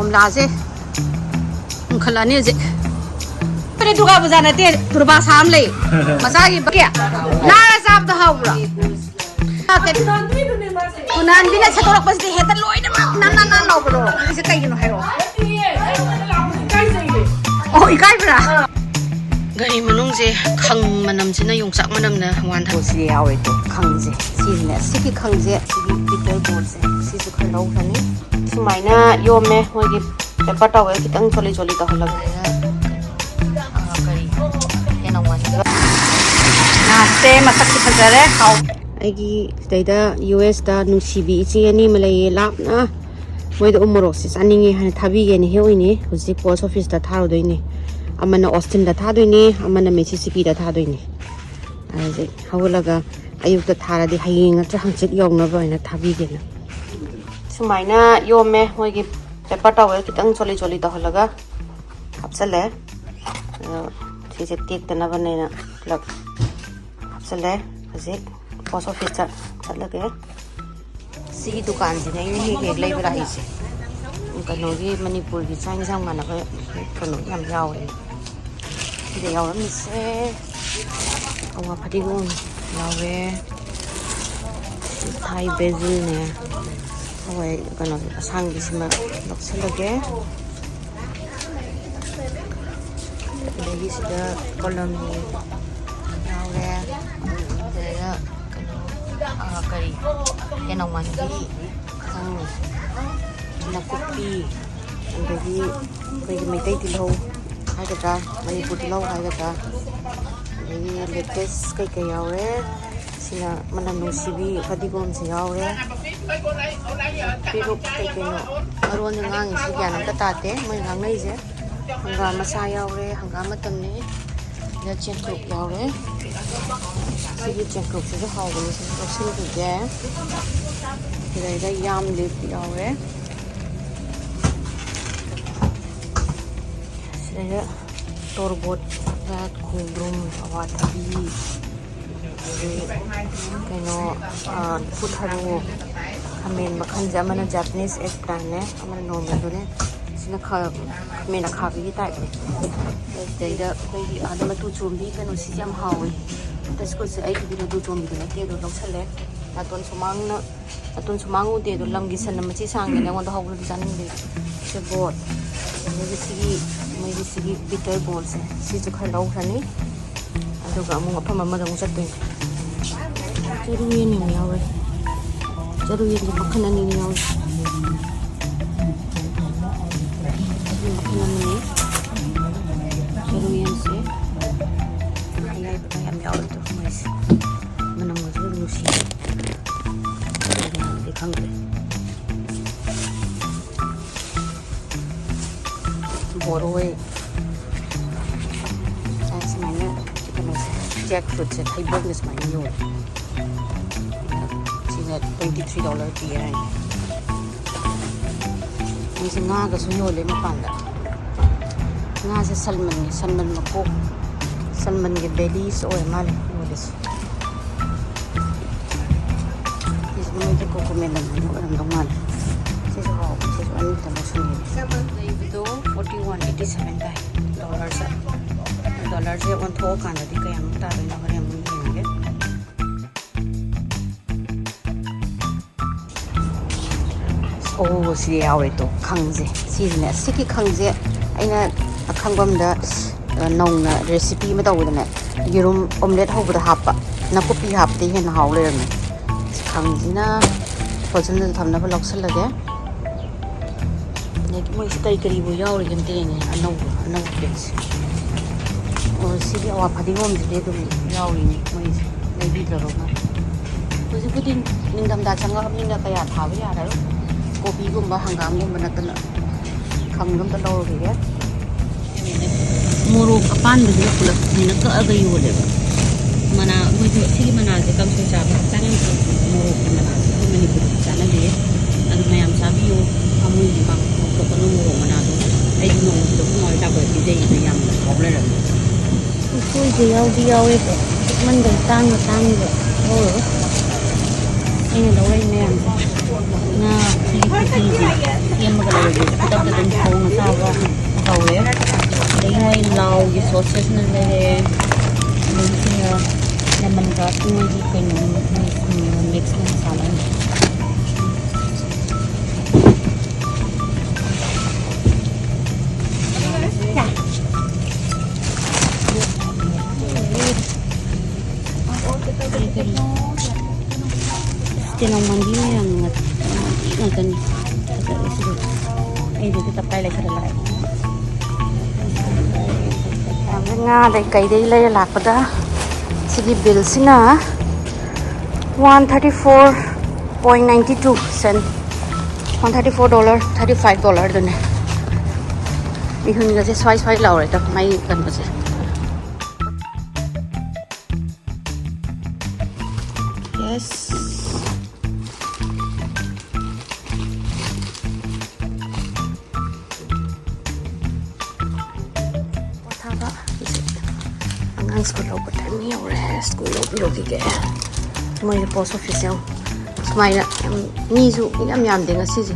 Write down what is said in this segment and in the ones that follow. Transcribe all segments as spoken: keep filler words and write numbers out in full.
ꯀꯣꯝꯂꯥꯁꯦ ꯃꯨꯟꯈꯠꯂꯛꯑꯅꯤ ꯍꯧꯖꯤꯛ꯫ ꯑꯩꯈꯣꯏꯗꯤ ꯗꯨꯔꯒꯥ ꯄꯨꯖꯥ ꯅꯠꯇꯦ, ꯗꯨꯔꯕꯥꯁꯥ ꯑꯃ ꯂꯩ꯫ ꯃꯆꯥꯒꯤ ꯕꯛꯀꯦꯠ꯫ ꯅꯥꯔ ꯆꯥꯕꯗꯣ ꯍꯥꯎꯕ꯭ꯔꯣ? ꯀꯨꯅꯥꯟꯕꯤꯅ ꯁꯦꯠꯇꯣꯔꯛꯄꯁꯤꯗꯤ ꯍꯦꯛꯇ ꯂꯣꯏꯅꯃꯛ ꯅꯥꯟ ꯅꯥꯟ ꯅꯥꯟ ꯂꯥꯎꯕꯗꯣ꯫ ꯑꯩꯁꯦ ꯀꯩꯒꯤꯅꯣ ꯍꯥꯏꯔꯣ? ꯑꯣ, ꯏꯀꯥꯏꯕ꯭ꯔꯥ? ꯒꯥꯔꯤ ꯃꯅꯨꯡꯁꯦ ꯈꯪ ꯃꯅꯝꯁꯤꯅ ꯌꯣꯡꯆꯥꯛ ꯃꯅꯝꯅ ꯋꯥꯟꯊ꯫ ꯁꯤ ꯌꯥꯎꯔꯦꯀꯣ, ꯈꯪꯁꯦ꯫ ꯁꯤꯅꯦ, ꯁꯤꯒꯤ ꯈꯪꯁꯦ, ꯁꯤꯒꯤ ꯕꯤꯇꯔ ꯒꯣꯔꯠꯁꯦ, ꯁꯤꯁꯨ ꯈꯔ ꯂꯧꯈ꯭ꯔꯅꯤ꯫ ꯁꯨꯃꯥꯏꯅ ꯌꯣꯝꯃꯦ꯫ ꯃꯣꯏꯒꯤ ꯄꯦꯄꯔ ꯇꯥꯋꯦꯜ ꯈꯤꯇꯪ ꯆꯣꯠꯂꯤ ꯆꯣꯠꯂꯤ ꯇꯧꯍꯜꯂꯒ꯫ ꯉꯥꯁꯦ ꯃꯁꯛꯁꯨ ꯐꯖꯔꯦ, ꯍꯥꯎ꯫ ꯑꯩꯒꯤ ꯁꯤꯗꯩꯗ ꯌꯨ ꯑꯦꯁꯇ ꯅꯨꯡꯁꯤꯕꯤ ꯏꯆꯦ ꯑꯅꯤ ꯑꯃ ꯂꯩꯌꯦ, ꯂꯥꯞꯅ꯫ ꯃꯣꯏꯗ ꯎ ꯃꯣꯔꯣꯛꯁꯦ ꯆꯥꯅꯤꯡꯉꯦ ꯍꯥꯏꯅ ꯊꯥꯕꯤꯒꯦꯅ ꯍꯦꯛꯎꯏꯅꯦ꯫ ꯍꯧꯖꯤꯛ ꯄꯣꯁ ꯑꯣꯐꯤꯁꯇ ꯊꯥꯔꯨꯗꯣꯏꯅꯦ꯫ ꯑꯃꯅ ꯑꯣꯁꯇꯤꯟꯗ ꯊꯥꯗꯣꯏꯅꯦ, ꯑꯃꯅ ꯃꯤꯁꯤꯁꯤꯄꯤꯗ ꯊꯥꯗꯣꯏꯅꯦ꯫ ꯑꯗꯨꯗꯤ ꯍꯧꯒꯠꯂꯒ ꯑꯌꯨꯛꯇ ꯊꯥꯔꯗꯤ ꯍꯌꯦꯡ ꯅꯠꯇ꯭ꯔ ꯍꯪꯆꯤꯠ ꯌꯧꯅꯕ ꯑꯣꯏꯅ ꯊꯥꯕꯤꯒꯦꯅ꯫ ꯁꯨꯃꯥꯏꯅ ꯌꯣꯝꯃꯦ꯫ ꯃꯣꯏꯒꯤ ꯄꯦꯄꯔ ꯇꯥꯋꯦꯜ ꯈꯤꯇꯪ ꯆꯣꯠꯂꯤ ꯆꯣꯠꯂꯤ ꯇꯧꯍꯜꯂꯒ ꯍꯥꯞꯆꯜꯂꯦ꯫ ꯑꯗꯣ ꯁꯤꯁꯦ ꯇꯦꯛꯇꯅꯕꯅꯦꯅ ꯄꯨꯂꯞ ꯍꯥꯞꯆꯜꯂꯦ꯫ ꯍꯧꯖꯤꯛ ꯄꯣꯁ ꯑꯣꯐꯤꯁꯇ ꯆꯠꯂꯒꯦ꯫ ꯁꯤꯒꯤ ꯗꯨꯀꯥꯟꯁꯤꯅꯦ ꯑꯩꯅ ꯍꯦꯛ ꯍꯦꯛ ꯂꯩꯕ ꯂꯥꯛꯏꯁꯦ꯫ ꯀꯩꯅꯣꯒꯤ ꯃꯅꯤꯄꯨꯔꯒꯤ ꯆꯥꯛ ꯏꯟꯁꯥꯡ ꯃꯥꯟꯅꯕ ꯀꯩꯅꯣ ꯌꯥꯝ ꯌꯥꯎꯋꯦ꯫ ꯁꯤꯗ ꯌꯥꯎꯔꯝꯃꯤꯁꯦ ꯑꯋꯥ ꯐꯗꯤꯒꯣꯝ ꯌꯥꯎꯔꯦ, ꯊꯥꯏ ꯕꯦꯖꯤꯜꯅꯦ, ꯍꯋꯥꯏ ꯀꯩꯅꯣ ꯑꯁꯥꯡꯕꯤꯁꯤꯃ ꯂꯧꯁꯤꯜꯂꯒꯦ꯫ ꯑꯗꯒꯤ ꯁꯤꯗ ꯀꯣꯂꯝꯅꯤ ꯌꯥꯎꯔꯦ꯫ ꯑꯗꯨꯗ ꯀꯩꯅꯣ, ꯑꯥ, ꯀꯔꯤ, ꯌꯦꯅꯧ ꯃꯥꯟꯕꯤ, ꯈꯪ, ꯅꯥꯀꯨꯞꯄꯤ, ꯑꯗꯒꯤ ꯑꯩꯈꯣꯏꯒꯤ ꯃꯩꯇꯩ ꯇꯤꯜꯍꯧ ꯍꯥꯏꯒꯗ꯭ꯔꯥ, ꯃꯅꯤꯄꯨꯔ ꯇꯤꯜꯍꯧ ꯍꯥꯏꯒꯗ꯭ꯔꯥ, ꯑꯗꯒꯤ ꯂꯦꯇꯦꯁ ꯀꯩꯀꯩ ꯌꯥꯎꯔꯦ꯫ ꯁꯤꯅ ꯃꯅꯝ ꯅꯨꯡꯁꯤꯕꯤ ꯐꯗꯤꯒꯣꯝꯁꯨ ꯌꯥꯎꯔꯦ꯫ ꯄꯦꯔꯨꯛ ꯀꯩꯀꯩꯅꯣ ꯃꯔꯣꯟꯁꯦ ꯉꯥꯡꯉꯤꯁꯤ ꯒ꯭ꯌꯥꯟ ꯑꯝꯇ ꯇꯥꯗꯦ ꯃꯣꯏ ꯉꯥꯡꯅꯩꯁꯦ꯫ ꯍꯪꯒꯥꯝ ꯃꯆꯥ ꯌꯥꯎꯔꯦ, ꯍꯪꯒꯥꯝ ꯃꯇꯝꯅꯤ꯫ ꯁꯤꯗ ꯆꯦꯡꯀ꯭ꯔꯨꯞ ꯌꯥꯎꯔꯦ꯫ ꯁꯤꯒꯤ ꯆꯦꯡꯀ꯭ꯔꯨꯞꯁꯤꯁꯨ ꯍꯥꯎꯕꯅꯤ, ꯁꯤꯁꯨ ꯂꯧꯁꯤꯟꯕꯤꯒꯦ꯫ ꯁꯤꯗꯩꯗ ꯌꯥꯝ ꯂꯤꯞ ꯌꯥꯎꯔꯦ꯫ ꯁꯤꯗꯩꯗ ꯇꯣꯔꯕꯣꯠꯀ ꯈꯣꯡꯗ꯭ꯔꯨꯝ, ꯑꯋꯥꯊꯕꯤ, ꯑꯗꯒꯤ ꯀꯩꯅꯣ, ꯑ, ꯂꯐꯨ ꯊꯔꯣ, ꯈꯥꯃꯦꯟ ꯃꯈꯜꯁꯦ, ꯑꯃꯅ Japanese egg plantꯅꯦ, ꯑꯃꯅ normalꯗꯨꯅꯦ꯫ ꯁꯤꯅ ꯈꯥ- ꯈꯥꯃꯦꯟ ꯑꯈꯥꯕꯤꯒꯤ ꯇꯥꯏꯞꯅꯦ꯫ ꯑꯗꯩꯗ ꯑꯩꯈꯣꯏꯒꯤ ꯑꯥꯗ ꯃꯇꯨ ꯆꯣꯝꯕꯤ ꯀꯩꯅꯣꯁꯤꯁꯨ ꯌꯥꯝ ꯍꯥꯎꯋꯦ꯫ ꯕꯤꯁꯀꯨꯠꯁꯦ ꯑꯩꯒꯤꯗꯤ ꯃꯇꯨ ꯆꯣꯝꯕꯤꯗꯤ ꯅꯠꯇꯦ, ꯑꯗꯣ ꯂꯧꯁꯜꯂꯦ꯫ ꯅꯥꯇꯣꯟ ꯁꯨꯃꯥꯡꯅ ꯅꯥꯇꯣꯟ ꯁꯨꯃꯥꯡ ꯎꯗꯦ ꯑꯗꯣ, ꯂꯝꯒꯤ ꯁꯟꯅ ꯃꯆꯤ ꯁꯥꯡꯗꯅ ꯑꯩꯉꯣꯟꯗ ꯍꯧꯕꯗꯨ ꯆꯥꯅꯤꯡꯗꯦ꯫ ꯁꯦꯕꯣꯠ, ꯑꯗꯒꯤ ꯁꯤꯒꯤ ꯃꯣꯏꯒꯤ ꯁꯤꯒꯤ ꯕꯤꯇꯔ ꯕꯣꯜꯁꯦ, ꯁꯤꯁꯨ ꯈꯔ ꯂꯧꯈ꯭ꯔꯅꯤ꯫ ꯑꯗꯨꯒ ꯑꯃꯨꯛ ꯃꯐꯝ ꯑꯃꯗ ꯑꯃꯨꯛ ꯆꯠꯇꯣꯏꯅꯦ꯫ ꯆꯔꯨ ꯌꯦꯟ ꯌꯥꯝ ꯌꯥꯎꯋꯦ꯫ ꯆꯔꯨ ꯌꯦꯟꯁꯦ ꯃꯈꯜ ꯑꯅꯤꯅꯤ ꯌꯥꯎꯋꯦ꯫ ꯁꯤ ꯃꯈꯜ ꯑꯃꯅꯤ꯫ ꯆꯔꯨ ꯌꯦꯟꯁꯦ ꯑꯌꯥꯏꯕꯒ ꯌꯥꯝ ꯌꯥꯎꯋꯦ ꯑꯗꯣ ꯃꯣꯏꯁꯦ꯫ ꯃꯅꯝꯒꯁꯨ ꯌꯥꯝ ꯅꯨꯡꯁꯤ꯫ ꯀꯔꯤ ꯃꯅꯝꯗꯤ ꯈꯪꯗꯦ꯫ ꯕꯣꯔꯣꯏ꯫ ꯑ, ꯁꯨꯃꯥꯏꯅ ꯀꯩꯅꯣꯁꯦ, ꯖꯦꯛ ꯐ꯭ꯔꯨꯠꯁꯦ ꯊꯩꯕꯣꯡꯁꯦ ꯁꯨꯃꯥꯏꯅ ꯌꯣꯜꯂꯦ꯫ ꯁꯤꯅ twenty three dollar ꯄꯤ ꯍꯥꯏ꯫ ꯃꯣꯏꯁꯦ ꯉꯥꯒꯁꯨ ꯌꯣꯜꯂꯦ ꯃꯄꯥꯟꯗ꯫ ꯉꯥꯁꯦ ꯁꯜꯃꯟꯅꯦ, ꯁꯜꯃꯟ ꯃꯀꯣꯛ, ꯁꯜꯃꯟꯒꯤ ꯕꯦꯂꯤꯁ ꯑꯣꯏ ꯃꯥꯜꯂꯦ ꯌꯣꯜꯂꯤꯁꯦ꯫ ꯁꯤꯁꯦ ꯃꯣꯏꯒꯤ ꯀꯣꯀꯣꯃꯦꯂꯟ ꯑꯣꯏꯔꯝꯗꯧ ꯃꯥꯜꯂꯦ꯫ ꯁꯤꯁꯨ ꯍꯥꯎꯕ, ꯁꯤꯁꯨ ꯑꯅꯤꯇ ꯂꯧꯁꯟꯒꯦ꯫ ꯂꯩꯕꯗꯣ forty one eighty seven ꯇꯥꯏ ꯗꯣꯂꯔꯁꯦ꯫ ꯗꯣꯂꯔꯁꯦ ꯑꯣꯟꯊꯣꯛꯑꯀꯥꯟꯗꯗꯤ ꯀꯌꯥꯃꯨꯛ ꯇꯥꯗꯣꯏꯅꯣ ꯍꯣꯔꯦꯟ ꯑꯃꯨꯛ ꯌꯦꯡꯉꯒꯦ꯫ ꯑꯣ, ꯁꯤ ꯌꯥꯎꯔꯦ ꯇꯣ, ꯈꯪꯁꯦ꯫ ꯁꯤꯁꯤꯅꯦ, ꯁꯤꯒꯤ ꯈꯪꯁꯦ ꯑꯩꯅ ꯑꯈꯪꯕ ꯑꯝꯗ, ꯑ, ꯅꯧꯅ ꯔꯦꯁꯤꯄꯤ ꯑꯃ ꯇꯧꯕꯗꯅꯦ, ꯌꯦꯔꯨꯝ ꯑꯣꯝꯂꯦꯠ ꯍꯧꯕꯗ ꯍꯥꯞꯄ ꯅꯥꯀꯨꯞꯄꯤ ꯍꯥꯞꯄꯗꯤ ꯍꯦꯟꯅ ꯍꯥꯎ ꯂꯩꯔꯝꯃꯦ꯫ ꯈꯪꯁꯤꯅ ꯐꯣꯔꯆꯨꯟꯗ ꯊꯝꯅꯕ ꯂꯧꯁꯜꯂꯒꯦ꯫ ꯑꯗꯒꯤ ꯃꯣꯏꯁꯤ ꯀꯔꯤ ꯀꯔꯤꯕꯨ ꯌꯥꯎꯔꯤꯒꯦ ꯑꯝꯇ ꯌꯦꯡꯉꯦ, ꯑꯅꯧꯕ, ꯑꯅꯧꯕ ꯄꯦꯖꯁꯦ꯫ ꯑꯣ, ꯁꯤꯗꯤ ꯑꯋꯥ ꯐꯗꯤꯒꯣꯝꯁꯤꯗꯤ ꯑꯗꯨꯝ ꯌꯥꯎꯔꯤꯅꯤ ꯃꯣꯏꯁꯦ, ꯂꯩꯕꯤꯗ꯭ꯔꯕ ꯃꯥꯜꯂꯦ꯫ ꯍꯧꯖꯤꯛꯄꯨꯗꯤ ꯅꯤꯡꯊꯝꯊꯥ ꯆꯪꯉꯛꯑꯕꯅꯤꯅ ꯀꯌꯥ ꯊꯥꯕ ꯌꯥꯔꯔꯣꯏ, ꯀꯣꯕꯤꯒꯨꯝꯕ ꯍꯪꯒꯥꯝꯒꯨꯝꯕ ꯅꯠꯇꯅ꯫ ꯈꯪꯗꯣ ꯑꯝꯇ ꯂꯧꯔꯨꯈꯤꯒꯦ꯫ ꯃꯣꯔꯣꯛ ꯑꯄꯥꯟꯕꯗꯨꯒ ꯄꯨꯂꯞ ꯁꯨꯃꯥꯏꯅ ꯀꯛꯑꯒ ꯌꯣꯜꯂꯦꯕ꯫ ꯃꯅꯥ, ꯃꯣꯏꯁꯨ ꯁꯤꯒꯤ ꯃꯅꯥꯁꯦ ꯀꯥꯡꯁꯣꯏ ꯆꯥꯕ ꯍꯛꯆꯥꯡ ꯌꯥꯝ ꯐꯩ꯫ ꯃꯣꯔꯣꯛꯀꯤ ꯃꯅꯥꯁꯦ ꯑꯩꯈꯣꯏ ꯃꯅꯤꯄꯨꯔꯗꯗꯤ ꯆꯥꯟꯅꯗꯦ꯫ ꯑꯗꯨ ꯃꯌꯥꯝ ꯆꯥꯕꯤꯌꯨ꯫ ꯑꯃꯨꯜꯒꯤ ꯄꯥꯛ ꯊꯣꯛꯄꯅ ꯃꯣꯔꯣꯛ ꯃꯅꯥꯗꯣ ꯑꯩꯗꯤ ꯅꯣꯡꯃꯗ ꯑꯩꯈꯣꯏ ꯃꯥ ꯍꯣꯏ ꯂꯥꯛꯄꯗ ꯄꯤꯖꯩꯌꯦꯕ, ꯌꯥꯝꯅ ꯍꯥꯎ ꯂꯩꯔꯝꯃꯦ꯫ ꯎꯁꯣꯏꯁꯦ ꯌꯥꯎꯗꯤ ꯌꯥꯎꯋꯦꯕ, ꯄꯤꯛꯃꯟꯗꯅ ꯇꯥꯡꯅ ꯇꯥꯡꯉꯤꯕ ꯂꯧꯔꯔꯣꯏ꯫ ꯑꯩꯅ ꯂꯧꯔꯛꯏ ꯃꯌꯥꯝꯁꯦ꯫ ꯉꯥ ꯁꯤꯒꯤ ꯈꯨꯆꯤꯁꯦ ꯁꯦꯝꯃꯒ ꯂꯩꯔꯗꯤ ꯈꯨꯗꯛꯇ ꯑꯗꯨꯝ ꯊꯣꯡꯉ ꯆꯥꯕ ꯇꯧꯔꯦ꯫ ꯑꯗꯒꯤ ꯃꯣꯏ ꯂꯥꯎꯒꯤ ꯁꯣꯁꯦꯁꯅ ꯂꯩꯔꯦ꯫ ꯑꯗꯒꯤ ꯁꯤꯅ ꯂꯦꯃꯟ ꯒ꯭ꯔꯥꯁ ꯃꯣꯏꯒꯤ ꯀꯩꯅꯣ ꯃꯤꯛꯁ ꯃꯁꯥꯂꯥꯅꯤ꯫ ꯇꯦꯅꯧ ꯃꯟꯕꯤ ꯃꯌꯥꯝꯅ ꯉꯥꯛꯇꯅꯤ ꯐꯖꯔꯤꯁꯤꯗꯤ꯫ ꯑꯩꯗꯤ ꯇꯞꯇꯥꯏ ꯂꯩꯈꯠꯂ ꯂꯥꯛꯑꯦ꯫ ꯉꯥꯗꯩ ꯀꯩꯗꯩ ꯂꯩꯔ ꯂꯥꯛꯄꯗ ꯁꯤꯒꯤ ꯕꯤꯜꯁꯤꯅ one thirty four point ninety two cent, one thirty four dollar, thirty five dollarꯗꯨꯅꯦ꯫ ꯃꯤꯍꯨꯟꯒꯁꯦ ꯁ꯭ꯋꯥꯏ ꯁ꯭ꯋꯥꯏ ꯂꯥꯎꯔꯦꯗ ꯃꯩ ꯀꯟꯕꯁꯦ꯫ Yes. ꯄꯣꯊꯥꯕ ꯍꯧꯖꯤꯛ ꯑꯉꯥꯡ ꯁ꯭ꯀꯨꯜ ꯂꯧꯕ ꯇꯥꯏꯃꯤꯡ ꯌꯧꯔꯦ꯫ ꯁ꯭ꯀꯨꯜ ꯂꯧꯕꯤꯔꯨꯈꯤꯒꯦ꯫ ꯃꯣꯏꯒꯤ ꯄꯣꯁ ꯑꯣꯐꯤꯁ ꯌꯥꯎ ꯁꯨꯃꯥꯏꯅ ꯌꯥꯝ, ꯃꯤꯁꯨ ꯌꯥꯝ ꯌꯥꯝꯗꯦ ꯉꯁꯤꯁꯦ꯫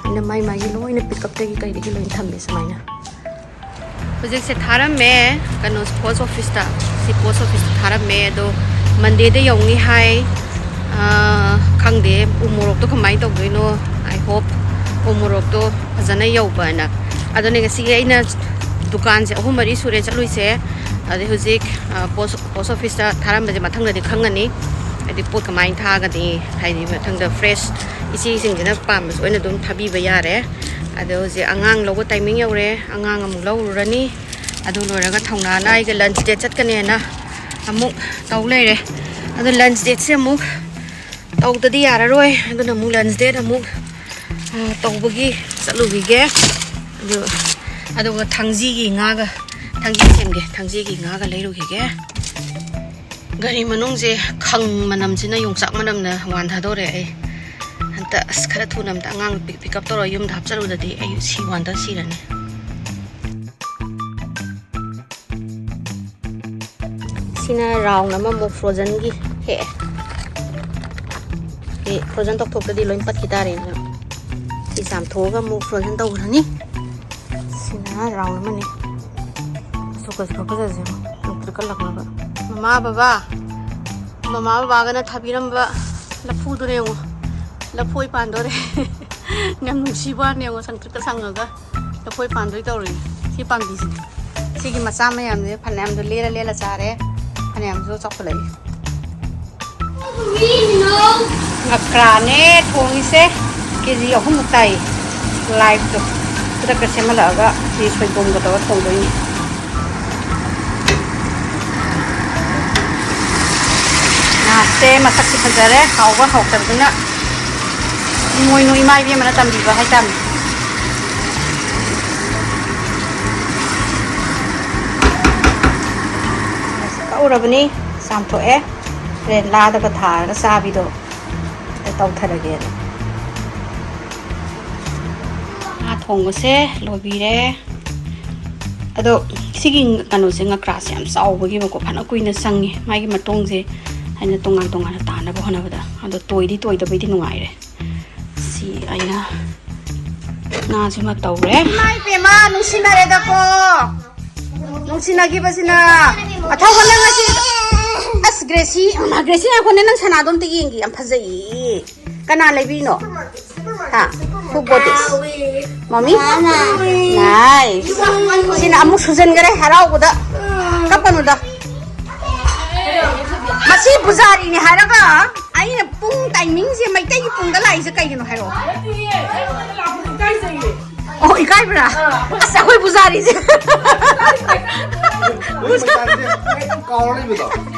ꯑꯩꯅ ꯃꯥꯏ ꯃꯥꯏꯒꯤ ꯂꯣꯏꯅ ꯄꯤꯛ ꯑꯞꯇꯒꯤ ꯀꯩꯗꯒꯤ ꯂꯣꯏꯅ ꯊꯝꯃꯦ ꯁꯨꯃꯥꯏꯅ꯫ ꯍꯧꯖꯤꯛꯁꯦ ꯊꯥꯔꯝꯃꯦ ꯀꯩꯅꯣ ꯄꯣꯁ ꯑꯣꯐꯤꯁꯇ꯫ ꯁꯤ ꯄꯣꯁ ꯑꯣꯐꯤꯁꯇ ꯊꯥꯔꯝꯃꯦ ꯑꯗꯣ ꯃꯟꯗꯦꯗ ꯌꯧꯅꯤ ꯍꯥꯏ꯫ ꯑꯥ, ꯈꯪꯗꯦ ꯎ ꯃꯣꯔꯣꯛꯇꯣ ꯀꯃꯥꯏꯅ ꯇꯧꯗꯣꯏꯅꯣ꯫ I hope ꯎ ꯃꯣꯔꯣꯛꯇꯣ ꯐꯖꯅ ꯌꯧꯕꯅ꯫ ꯑꯗꯨꯅꯦ ꯉꯁꯤꯒꯤ ꯑꯩꯅ ꯗꯨꯀꯥꯟꯁꯦ ꯑꯍꯨꯝ ꯃꯔꯤ ꯁꯨꯔꯦ ꯆꯠꯂꯨꯏꯁꯦ꯫ ꯑꯗꯩ ꯍꯧꯖꯤꯛ, ꯑꯥ, ꯄꯣꯁ ꯄꯣꯁ ꯑꯣꯐꯤꯁꯇ ꯊꯥꯔꯝꯕꯁꯦ ꯃꯊꯪꯗꯗꯤ ꯈꯪꯉꯅꯤ꯫ ꯍꯥꯏꯗꯤ ꯄꯣꯠ ꯀꯃꯥꯏꯅ ꯊꯥꯒꯅꯤ, ꯍꯥꯏꯗꯤ ꯃꯊꯪꯗ ꯐ꯭ꯔꯦꯁ ꯏꯆꯦꯁꯤꯡꯁꯤꯅ ꯄꯥꯝꯕꯁꯨ ꯑꯣꯏꯅ ꯑꯗꯨꯝ ꯊꯥꯕꯤꯕ ꯌꯥꯔꯦ꯫ ꯑꯗꯣ ꯍꯧꯖꯤꯛ ꯑꯉꯥꯡ ꯂꯧꯕ ꯇꯥꯏꯃꯤꯡ ꯌꯧꯔꯦ꯫ ꯑꯉꯥꯡ ꯑꯃꯨꯛ ꯂꯧꯔꯨꯔꯅꯤ꯫ ꯑꯗꯨ ꯂꯣꯏꯔꯒ ꯊꯧꯅꯥꯅ ꯑꯩꯒ ꯂꯟꯆ ꯗꯦꯠ ꯆꯠꯀꯅꯦꯅ ꯑꯃꯨꯛ ꯇꯧ ꯂꯩꯔꯦ꯫ ꯑꯗꯣ ꯂꯟꯆ ꯗꯦꯠꯁꯦ ꯑꯃꯨꯛ ꯇꯧꯗꯗꯤ ꯌꯥꯔꯔꯣꯏ꯫ ꯑꯗꯨꯅ ꯑꯃꯨꯛ ꯂꯟꯆ ꯗꯦꯠ ꯑꯃꯨꯛ, ꯑ, ꯇꯧꯕꯒꯤ ꯆꯠꯂꯨꯈꯤꯒꯦ꯫ ꯑꯗꯨ, ꯑꯗꯨꯒ ꯊꯥꯡꯖꯤꯒꯤ ꯉꯥꯒ, ꯊꯥꯡꯖꯤ ꯁꯦꯝꯒꯦ, ꯊꯥꯡꯖꯤꯒꯤ ꯉꯥꯒ ꯂꯩꯔꯨꯈꯤꯒꯦ꯫ ꯒꯥꯔꯤ ꯃꯅꯨꯡꯁꯦ ꯈꯪ ꯃꯅꯝꯁꯤꯅ ꯌꯣꯡꯆꯥꯛ ꯃꯅꯝꯅ ꯋꯥꯟꯊꯗꯧꯔꯦ ꯑꯩ꯫ ꯍꯟꯇ ꯑꯁ ꯈꯔ ꯊꯨꯅ ꯑꯝꯇ ꯑꯉꯥꯡ ꯄꯤꯛ, ꯄꯤꯛ ꯑꯞ ꯇꯧꯔꯒ ꯌꯨꯝꯗ ꯍꯥꯞꯆꯜꯂꯨꯗꯗꯤ ꯑꯩ ꯁꯤ ꯋꯥꯟꯗ ꯁꯤꯔꯅꯤ꯫ ꯁꯤꯅ ꯔꯥꯎꯟ ꯑꯃꯃꯨꯛ ꯐ꯭ꯔꯣꯖꯟꯒꯤ ꯍꯦꯛꯑꯦ꯫ ꯐ꯭ꯔꯣꯖꯟ ꯇꯧꯊꯣꯛꯇ꯭ꯔꯗꯤ ꯂꯣꯏ ꯄꯠꯈꯤ ꯇꯥꯔꯦꯅ꯫ ꯁꯤ ꯆꯥꯝꯊꯣꯛꯑꯒ ꯑꯃꯨꯛ ꯐ꯭ꯔꯣꯖꯟ ꯇꯧꯈ꯭ꯔꯅꯤ꯫ ꯁꯤꯅ ꯔꯥꯎꯟ ꯑꯃꯅꯤ꯫ ꯃꯆꯨꯒꯁꯦ ꯈꯨꯐꯖꯁꯦ ꯌꯦꯡꯉꯣ꯫ ꯂꯪꯇ꯭ꯔꯤꯛꯀ ꯂꯪꯉꯒ꯫ ꯃꯃꯥ ꯕꯕꯥ, ꯃꯃꯥ ꯕꯕꯥꯒꯅ ꯊꯥꯕꯤꯔꯝꯕ ꯂꯐꯨꯗꯨꯅ ꯌꯦꯡꯉꯣ꯫ ꯂꯐꯣꯏ ꯄꯥꯟꯗꯣꯔꯦ꯫ ꯌꯥꯝ ꯅꯨꯡꯁꯤꯕ ꯋꯥꯅꯦ ꯌꯦꯡꯉꯣ, ꯁꯪꯇ꯭ꯔꯤꯛꯀ ꯁꯪꯉꯒ꯫ ꯂꯐꯣꯏ ꯄꯥꯟꯗꯣꯏ ꯇꯧꯔꯤ ꯁꯤ ꯄꯥꯝꯕꯤꯁꯦ꯫ ꯁꯤꯒꯤ ꯃꯆꯥ ꯃꯌꯥꯝꯁꯦ ꯐꯅꯌꯥꯝꯗꯣ ꯂꯦꯜꯂ ꯂꯦꯜꯂ ꯆꯥꯔꯦ꯫ ꯐꯅꯌꯥꯝꯁꯨ ꯆꯥꯎꯈꯠꯂꯛꯏ꯫ ꯉꯀ꯭ꯔꯥꯅꯦ ꯊꯣꯡꯉꯤꯁꯦ꯫ ꯀꯦ ꯖꯤ ꯑꯍꯨꯝꯃꯨꯛ ꯇꯥꯏ꯫ ꯂꯥꯏꯐꯇꯣ ꯈꯨꯗꯛꯇ ꯁꯦꯝꯍꯜꯂꯛꯑꯒ ꯁꯤ ꯁꯣꯏꯕꯨꯝꯒ ꯇꯧꯔ ꯊꯣꯡꯗꯣꯏꯅꯤ꯫ ꯉꯥꯁꯦ ꯃꯁꯛꯁꯨ ꯐꯖꯔꯦ꯫ ꯍꯥꯎꯕ ꯍꯥꯎꯇꯕꯗꯨꯅ ꯏꯃꯣꯏꯅꯨ ꯏꯃꯥ ꯏꯕꯦꯝꯃꯅ ꯇꯝꯕꯤꯕ ꯍꯥꯏꯇꯥꯔꯦ꯫ ꯀꯛꯎꯔꯕꯅꯤ꯫ ꯆꯥꯝꯊꯣꯛꯑꯦ꯫ ꯍꯣꯔꯦꯟ ꯂꯥꯗꯒ ꯊꯥꯔꯒ ꯆꯥꯕꯤꯗꯣ ꯑꯝꯇ ꯇꯧꯊꯔꯒꯦꯅ꯫ ꯉꯥ ꯊꯣꯡꯕꯁꯦ ꯂꯣꯏꯕꯤꯔꯦ꯫ ꯑꯗꯣ ꯁꯤꯒꯤ ꯀꯩꯅꯣꯁꯦ, ꯉꯀ꯭ꯔꯥꯁꯦ ꯌꯥꯝ ꯆꯥꯎꯕꯒꯤꯕꯀꯣ, ꯐꯅ ꯀꯨꯏꯅ ꯆꯪꯉꯤ ꯃꯥꯒꯤ ꯃꯇꯣꯡꯁꯦ ꯍꯥꯏꯅ ꯇꯣꯉꯥꯟ ꯇꯣꯉꯥꯟꯅ ꯇꯥꯅꯕ ꯍꯣꯠꯅꯕꯗ꯫ ꯑꯗꯣ ꯇꯣꯏꯗꯤ ꯇꯣꯏꯗꯕꯩꯗꯤ ꯅꯨꯡꯉꯥꯏꯔꯦ꯫ ꯁꯤ ꯑꯩꯅ ꯉꯥꯁꯤꯃ ꯇꯧꯔꯦ꯫ ꯏꯃꯥ ꯏꯄꯦꯝꯃ, ꯅꯨꯡꯁꯤꯅꯔꯦꯗꯀꯣ꯫ ꯅꯨꯡꯁꯤꯅꯈꯤꯕꯁꯤꯅ꯫ ꯑꯊꯧꯕ ꯅꯪ ꯉꯁꯤ꯫ ꯑꯁ, ꯒ꯭ꯔꯦꯁꯤ, ꯒ꯭ꯔꯦꯁꯤ, ꯉꯥꯏꯈꯣꯅꯦ, ꯅꯪ ꯁꯅꯥꯗꯣ ꯑꯝꯇ ꯌꯦꯡꯒꯦ, ꯌꯥꯝ ꯐꯖꯩꯌꯦ꯫ ꯀꯅꯥ ꯂꯩꯕꯤꯅꯣ? ꯍꯥ? Who bought this? Mommy? Nice. ꯁꯤꯅ ꯑꯃꯨꯛ ꯁꯨꯖꯟꯈꯔꯦ ꯍꯔꯥꯎꯕꯗ꯫ ꯀꯞꯄꯅꯨꯗ꯫ ꯃꯁꯤ ꯄꯨꯖꯥꯔꯤꯅꯤ ꯍꯥꯏꯔꯒ ꯑꯩꯅ ꯄꯨꯡ timing ꯁꯦ ꯃꯩꯇꯩꯒꯤ ꯄꯨꯡꯗ ꯂꯥꯛꯏꯁꯦ ꯀꯩꯒꯤꯅꯣ ꯍꯥꯏꯔꯛꯑꯣ꯫ ꯅꯠꯇꯤꯌꯦ, ꯑꯩꯉꯣꯟꯗ ꯂꯥꯛꯄꯗ ꯏꯀꯥꯏꯖꯩꯌꯦ꯫ ꯑꯣ, ꯏꯀꯥꯏꯕ꯭ꯔꯥ? ꯑꯥ꯫ ꯑꯁ, ꯑꯩꯈꯣꯏ ꯄꯨꯖꯥꯔꯤꯁꯦ꯫ ꯅꯣꯏ ꯃꯆꯥꯁꯦ ꯀꯥꯎꯔ ꯂꯩꯕꯗꯣ꯫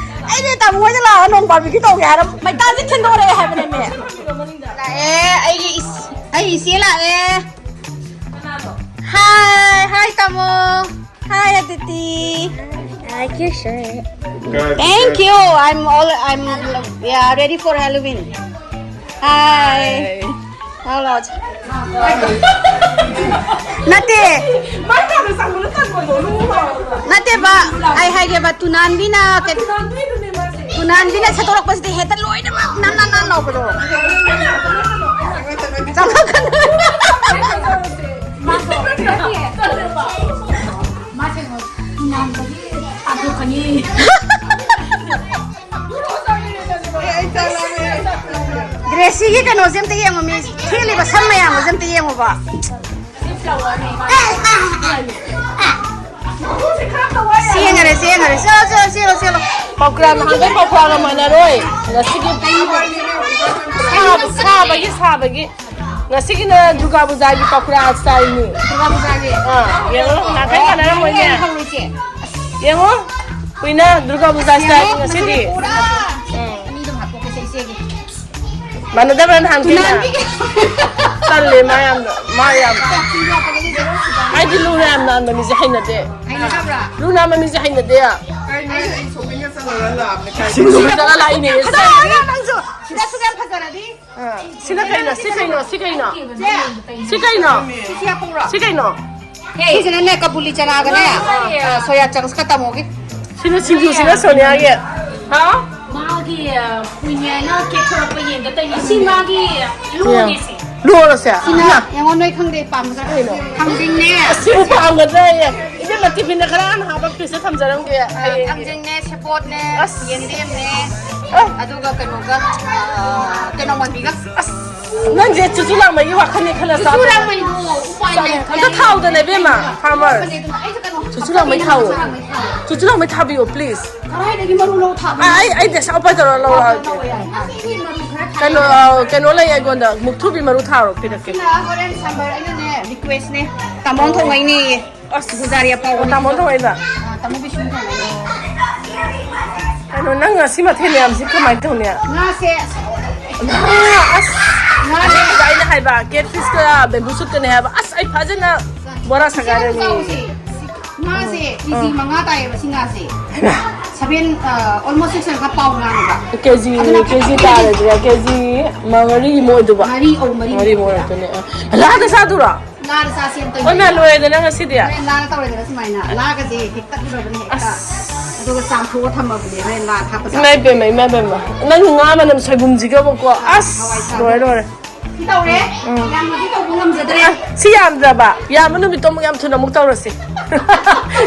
ꯑꯩꯅꯦ ꯇꯥꯃꯣ ꯍꯣꯏꯗ ꯂꯥꯛꯑꯒ ꯅꯣꯡ barbecue ꯇꯧꯒꯦ ꯍꯥꯏꯔ ꯃꯩꯇꯥꯟꯁꯦ ꯊꯤꯟꯗꯣꯔꯛꯑꯦ ꯍꯥꯏꯕꯅꯦꯃꯦ꯫ ꯀꯅꯥꯒꯤꯅꯣ ꯃꯅꯤꯡꯗ? ꯂꯥꯛꯑꯦ, ꯑꯩꯒꯤ ꯏꯁ-, ꯑꯩ ꯏꯆꯦ ꯂꯥꯛꯑꯦ꯫ ꯀꯅꯥꯅꯣ? Hi, hi ꯇꯥꯃꯣ꯫ Hi ꯑꯗꯤꯇꯤ꯫ I like your shirt. Thank you. I'm all, I'm, yeah, ready for Halloween. Hi. Hello. ꯅꯠꯇꯦ꯫ ꯅꯠꯇꯦꯕ, ꯑꯩ ꯍꯥꯏꯒꯦꯕ, ꯇꯨꯅꯥꯟꯕꯤꯅ ꯀꯩ-, ꯅꯍꯥꯟꯒꯤꯅ ꯁꯦꯠꯇꯣꯔꯛꯄꯁꯤꯗꯤ ꯍꯦꯛꯇ ꯂꯣꯏꯅꯃꯛ ꯅꯥꯟ ꯅꯥꯟ ꯅꯥꯟ ꯂꯥꯎꯕꯗꯣ꯫ ꯆꯠꯂꯛꯀꯅꯨ꯫ ꯒ꯭ꯔꯦꯁꯤꯒꯤ ꯀꯩꯅꯣꯁꯦ ꯑꯝꯇ ꯌꯦꯡꯉꯣ, ꯃꯤ꯫ ꯊꯦꯠꯂꯤꯕ ꯁꯝ ꯃꯌꯥꯝꯒꯁꯦ ꯑꯝꯇ ꯌꯦꯡꯉꯣꯕ꯫ ꯆꯦꯟꯈꯔꯦ, ꯆꯦꯟꯈꯔꯦ꯫ ꯆꯦꯜꯂꯣ, ꯆꯦꯜꯂꯣ, ꯆꯦꯜꯂꯣ, ꯆꯦꯜꯂꯣ꯫ ꯄꯥꯎꯀ꯭ꯔꯥ, ꯅꯍꯥꯟꯒꯩ ꯄꯥꯎꯀ꯭ꯔꯥꯒ ꯃꯥꯟꯅꯔꯣꯏ꯫ ꯉꯁꯤꯒꯤ ꯁꯥꯕ-, ꯁꯥꯕꯒꯤ, ꯁꯥꯕꯒꯤ꯫ ꯉꯁꯤꯒꯤꯅ ꯗꯨꯔꯒꯥ ꯄꯨꯖꯥꯒꯤ ꯄꯥꯎꯀ꯭ꯔꯥ ꯁ꯭ꯇꯥꯏꯜꯅꯤ꯫ ꯗꯨꯔꯒꯥ ꯄꯨꯖꯥꯒꯤ꯫ ꯑꯥ, ꯌꯦꯡꯉꯣ, ꯅꯍꯥꯟꯒꯩ ꯃꯥꯟꯅꯔꯝꯃꯣꯏꯅꯦ꯫ ꯍꯧꯔꯤꯁꯦ꯫ ꯌꯦꯡꯉꯣ, ꯀꯨꯏꯅ ꯗꯨꯔꯒꯥ ꯄꯨꯖꯥ ꯁ꯭ꯇꯥꯏꯜꯅꯤ ꯉꯁꯤꯗꯤ꯫ ꯄꯨꯔꯥ ꯎꯝ꯫ ꯑꯅꯤꯗꯨꯝ ꯍꯥꯞꯇꯣꯛꯀꯦꯁꯦ ꯏꯆꯦꯒꯤ꯫ ꯃꯥꯟꯅꯗꯕ꯭ꯔꯥ ꯅꯍꯥꯟ ꯀꯩꯅ? ꯇꯨꯅꯥꯟꯕꯤꯒꯤ꯫ ꯇꯜꯂꯦ ꯃꯥ ꯌꯥꯝꯅ, ꯃꯥ ꯌꯥꯝ꯫ ꯆꯥꯛꯁꯤꯡ ꯍꯥꯞꯄꯒꯗꯤ ꯖꯦꯔꯣ ꯁꯨꯕ꯫ ꯑꯩꯗꯤ ꯂꯨ ꯌꯥꯝ ꯅꯥꯟꯕ ꯃꯤꯁꯦ ꯍꯩꯅꯗꯦ꯫ ꯍꯩꯅꯗꯕ꯭ꯔꯥ? ꯂꯨ ꯅꯥꯟꯕ ꯃꯤꯁꯦ ꯍꯩꯅꯗꯦ꯫ ꯀꯩꯅꯣ ꯑꯩ ꯁꯣꯄꯤꯡꯒ ꯆꯠꯂꯨꯔ ꯂꯥꯛꯑꯕꯅꯦ ꯀꯥꯏꯗ? ꯁꯤꯡꯖꯨ ꯆꯠꯂ ꯂꯥꯛꯏꯅꯦ꯫ ꯐꯖꯔꯦ ꯅꯪꯁꯨ꯫ ꯁꯤꯗ ꯁꯨꯛ ꯌꯥꯝ ꯐꯖꯔꯗꯤ꯫ ꯑꯥ, ꯁꯤꯅ ꯀꯩꯅꯣ? ꯁꯤ ꯀꯩꯅꯣ? ꯁꯤ ꯀꯩꯅꯣ? ꯆꯦ, ꯁꯤ ꯀꯩꯅꯣ? ꯁꯤ ꯍꯥꯞꯄꯛꯎꯔꯣ? ꯁꯤ ꯀꯩꯅꯣ? ꯁꯤꯁꯤꯅꯅꯦ ꯀꯕꯨꯂꯤ ꯆꯅꯥꯒꯅꯦ, ꯑꯥ, ꯁꯣꯌꯥ ꯆꯪꯁꯀ ꯇꯝꯃꯣꯒꯤ꯫ ꯁꯤꯅ ꯁꯤꯡꯖꯨꯁꯤꯅ ꯁꯣꯅꯤꯌꯥꯒꯤ꯫ ꯍꯥꯎ? ꯃꯥꯒꯤ, ꯑ, ꯀꯨꯏꯅꯦꯅ ꯀꯦꯛ ꯊꯣꯔꯛꯄ ꯌꯦꯟꯗ ꯇꯧꯔꯤꯅꯦ꯫ ꯁꯤ ꯃꯥꯒꯤ ꯂꯨꯅꯦꯁꯦ꯫ ꯂꯣꯜꯂꯁꯦ? ꯁꯤꯅ ꯌꯦꯡꯉꯣ, ꯅꯣꯏ ꯈꯪꯗꯦ, ꯄꯥꯝꯒꯗ꯭ꯔꯥ? ꯀꯩꯅꯣ? ꯊꯥꯡꯖꯤꯡꯅꯦ꯫ ꯑꯁꯤꯕꯨ ꯄꯥꯝꯒꯗ꯭ꯔꯥ? ꯏꯕꯦꯝꯃ, ꯇꯤꯐꯤꯟꯗ ꯈꯔ ꯍꯥꯟꯅ ꯍꯥꯞꯄ ꯐ꯭ꯔꯤꯖꯇ ꯊꯝꯖꯔꯝꯒꯦ꯫ ꯑ, ꯍꯌꯦꯡꯒꯤ꯫ ꯊꯥꯡꯖꯤꯡꯅꯦ, ꯁꯦꯕꯣꯠꯅꯦ, ꯑꯁ꯫ ꯌꯦꯟꯗꯦꯝꯅꯦ, ꯑ꯫ ꯑꯗꯨꯒ ꯀꯩꯅꯣꯒ, ꯑ, ꯇꯦꯅꯧ ꯃꯟꯕꯤꯒ꯫ ꯑꯁ, ꯅꯪꯁꯦ ꯆꯨꯆꯨ ꯂꯥꯡꯕꯒꯤ ꯋꯥꯈꯜꯅꯦ ꯈꯜꯂ ꯆꯥꯗꯣꯏꯔꯣ? ꯆꯨꯆꯨ ꯂꯥꯡꯕꯩꯗꯣ ꯎꯄꯥꯏ ꯂꯩꯇ꯭ꯔꯦ꯫ ꯑꯝꯇ ꯊꯥꯎꯗꯅ, ꯏꯕꯦꯝꯃ, ꯐꯥꯔꯃꯔ꯫ ꯑꯩꯁꯨ ꯀꯩꯅꯣ ꯆꯨꯆꯨ ꯂꯥꯡꯕꯩ ꯊꯥꯎ꯫ ꯆꯨꯆꯨ ꯂꯥꯡꯕꯩ ꯊꯥꯕꯤꯌꯣ, please꯫ ꯀꯗꯥꯏꯗꯒꯤ ꯃꯔꯨ ꯂꯧ ꯊꯥꯕꯅꯣ? ꯑ, ꯑꯩ, ꯑꯩ ꯗꯦꯁ ꯑꯣꯄꯔ ꯇꯧꯔ ꯂꯧꯔꯛꯑꯒꯦ꯫ ꯂꯧꯕ ꯌꯥꯏ꯫ ꯀꯩꯅꯣ, ꯑ, ꯀꯩꯅꯣ ꯂꯩ ꯑꯩꯉꯣꯟꯗ, ꯃꯨꯛꯊ꯭ꯔꯨꯕꯤ ꯃꯔꯨ ꯊꯥꯔꯣ, ꯄꯤꯔꯛꯀꯦ꯫ ꯁꯤꯅ ꯍꯣꯔꯦꯟ ꯁꯝꯕꯔ ꯑꯩꯅꯅꯦ, request ꯅꯦ꯫ ꯇꯥꯃꯣꯅ ꯊꯣꯡꯉꯛꯏꯅꯦ꯫ ꯑꯁ꯫ ꯄꯨꯖꯥꯔꯤ ꯑꯄꯥꯎꯕꯅꯦ꯫ ꯇꯥꯃꯣ ꯊꯣꯡꯉꯛꯏꯕ? ꯑ, ꯇꯥꯃꯣ ꯕꯤꯁꯅꯨ ꯊꯣꯡꯉꯛꯏꯅꯦ꯫ ꯀꯩꯅꯣ, ꯅꯪ ꯉꯁꯤ ꯃꯊꯦꯜ ꯃꯌꯥꯝꯁꯤ ꯀꯃꯥꯏꯅ ꯇꯧꯅꯤ? ꯉꯥꯁꯦ꯫ ꯉꯥ, ꯑꯁ꯫ ꯉꯥꯁꯦ꯫ ꯑꯍꯥꯟꯕꯗ ꯑꯩꯅ ꯍꯥꯏꯕ, ꯀꯦꯠ ꯐꯤꯁꯀ ꯕꯦꯝꯕꯨ ꯁꯨꯠꯀꯅꯦ ꯍꯥꯏꯕ꯫ ꯑꯁ, ꯑꯩ ꯐꯖꯅ ꯕꯣꯔꯥ ꯁꯥꯒꯥꯏꯔꯅꯤ꯫ ꯆꯥꯎꯁꯦ꯫ ꯉꯥꯁꯦ ꯀꯦ ꯖꯤ ꯑꯥ꯫ ꯃꯉꯥ ꯇꯥꯏꯌꯦꯕ ꯁꯤ ꯉꯥꯁꯦ꯫ ꯍꯩꯃꯥ꯫ Seven, ꯑ, almost six ꯈꯔ ꯄꯥꯎ ꯉꯥꯅꯦꯕ꯫ ꯀꯦ ꯖꯤ, ꯑꯗꯨꯅ ꯀꯦ ꯖꯤ ꯐꯖꯅ ꯇꯥꯔꯗ꯭ꯔꯥ? ꯀꯦ ꯖꯤ ꯃꯔꯤꯃꯨꯛ ꯑꯣꯏꯗꯧꯕ꯫ ꯃꯔꯤ, ꯑꯧ, ꯃꯔꯤ ꯃꯔꯤꯃꯨꯛ ꯑꯣꯏꯗꯣꯏꯅꯦ꯫ ꯑꯣꯏꯔꯛꯇꯣꯏꯅꯦ꯫ ꯑ, ꯂꯥꯗ ꯆꯥꯗꯣꯏꯔꯣ? ꯂꯥꯗ ꯆꯥꯁꯦꯅ ꯇꯧꯔꯤꯅꯦ꯫ ꯑꯣ, ꯃꯥ ꯂꯣꯏꯔꯦꯗꯅ ꯉꯁꯤꯗꯤ? ꯍꯣꯔꯦꯟ ꯂꯥꯗ ꯇꯧꯔꯦꯗꯅ ꯁꯨꯃꯥꯏꯅ꯫ ꯂꯥꯒꯁꯦ ꯍꯦꯛꯇꯠꯂꯨꯔꯕꯅꯦ ꯍꯦꯛꯇ꯫ ꯑꯁ꯫ ꯑꯗꯨꯒ ꯆꯥꯝꯊꯣꯛꯑ ꯊꯝꯃꯕꯅꯦ, ꯍꯣꯔꯦꯟ ꯂꯥ ꯊꯥꯛꯄ ꯏꯃꯥ ꯏꯕꯦꯝꯃ, ꯏꯃꯥ ꯏꯕꯦꯝꯃ꯫ ꯅꯪꯒꯤ ꯉꯥ ꯃꯅꯝ ꯁꯣꯏꯕꯨꯝꯁꯤꯒꯕꯀꯣ꯫ ꯑꯁ, ꯂꯣꯏꯔꯦ, ꯂꯣꯏꯔꯦ꯫ ꯁꯤ ꯇꯧꯔꯦ꯫ ꯎꯝ꯫ ꯌꯥꯝꯅꯗꯤ ꯇꯧꯕ ꯉꯝꯖꯗ꯭ꯔꯦ꯫ ꯑ, ꯁꯤ ꯌꯥꯝꯗ꯭ꯔꯕ? ꯌꯥꯝꯕ ꯅꯨꯃꯤꯠꯇꯣ ꯑꯃꯨꯛ ꯌꯥꯝ ꯊꯨꯅ ꯑꯃꯨꯛ ꯇꯧꯔꯁꯤ꯫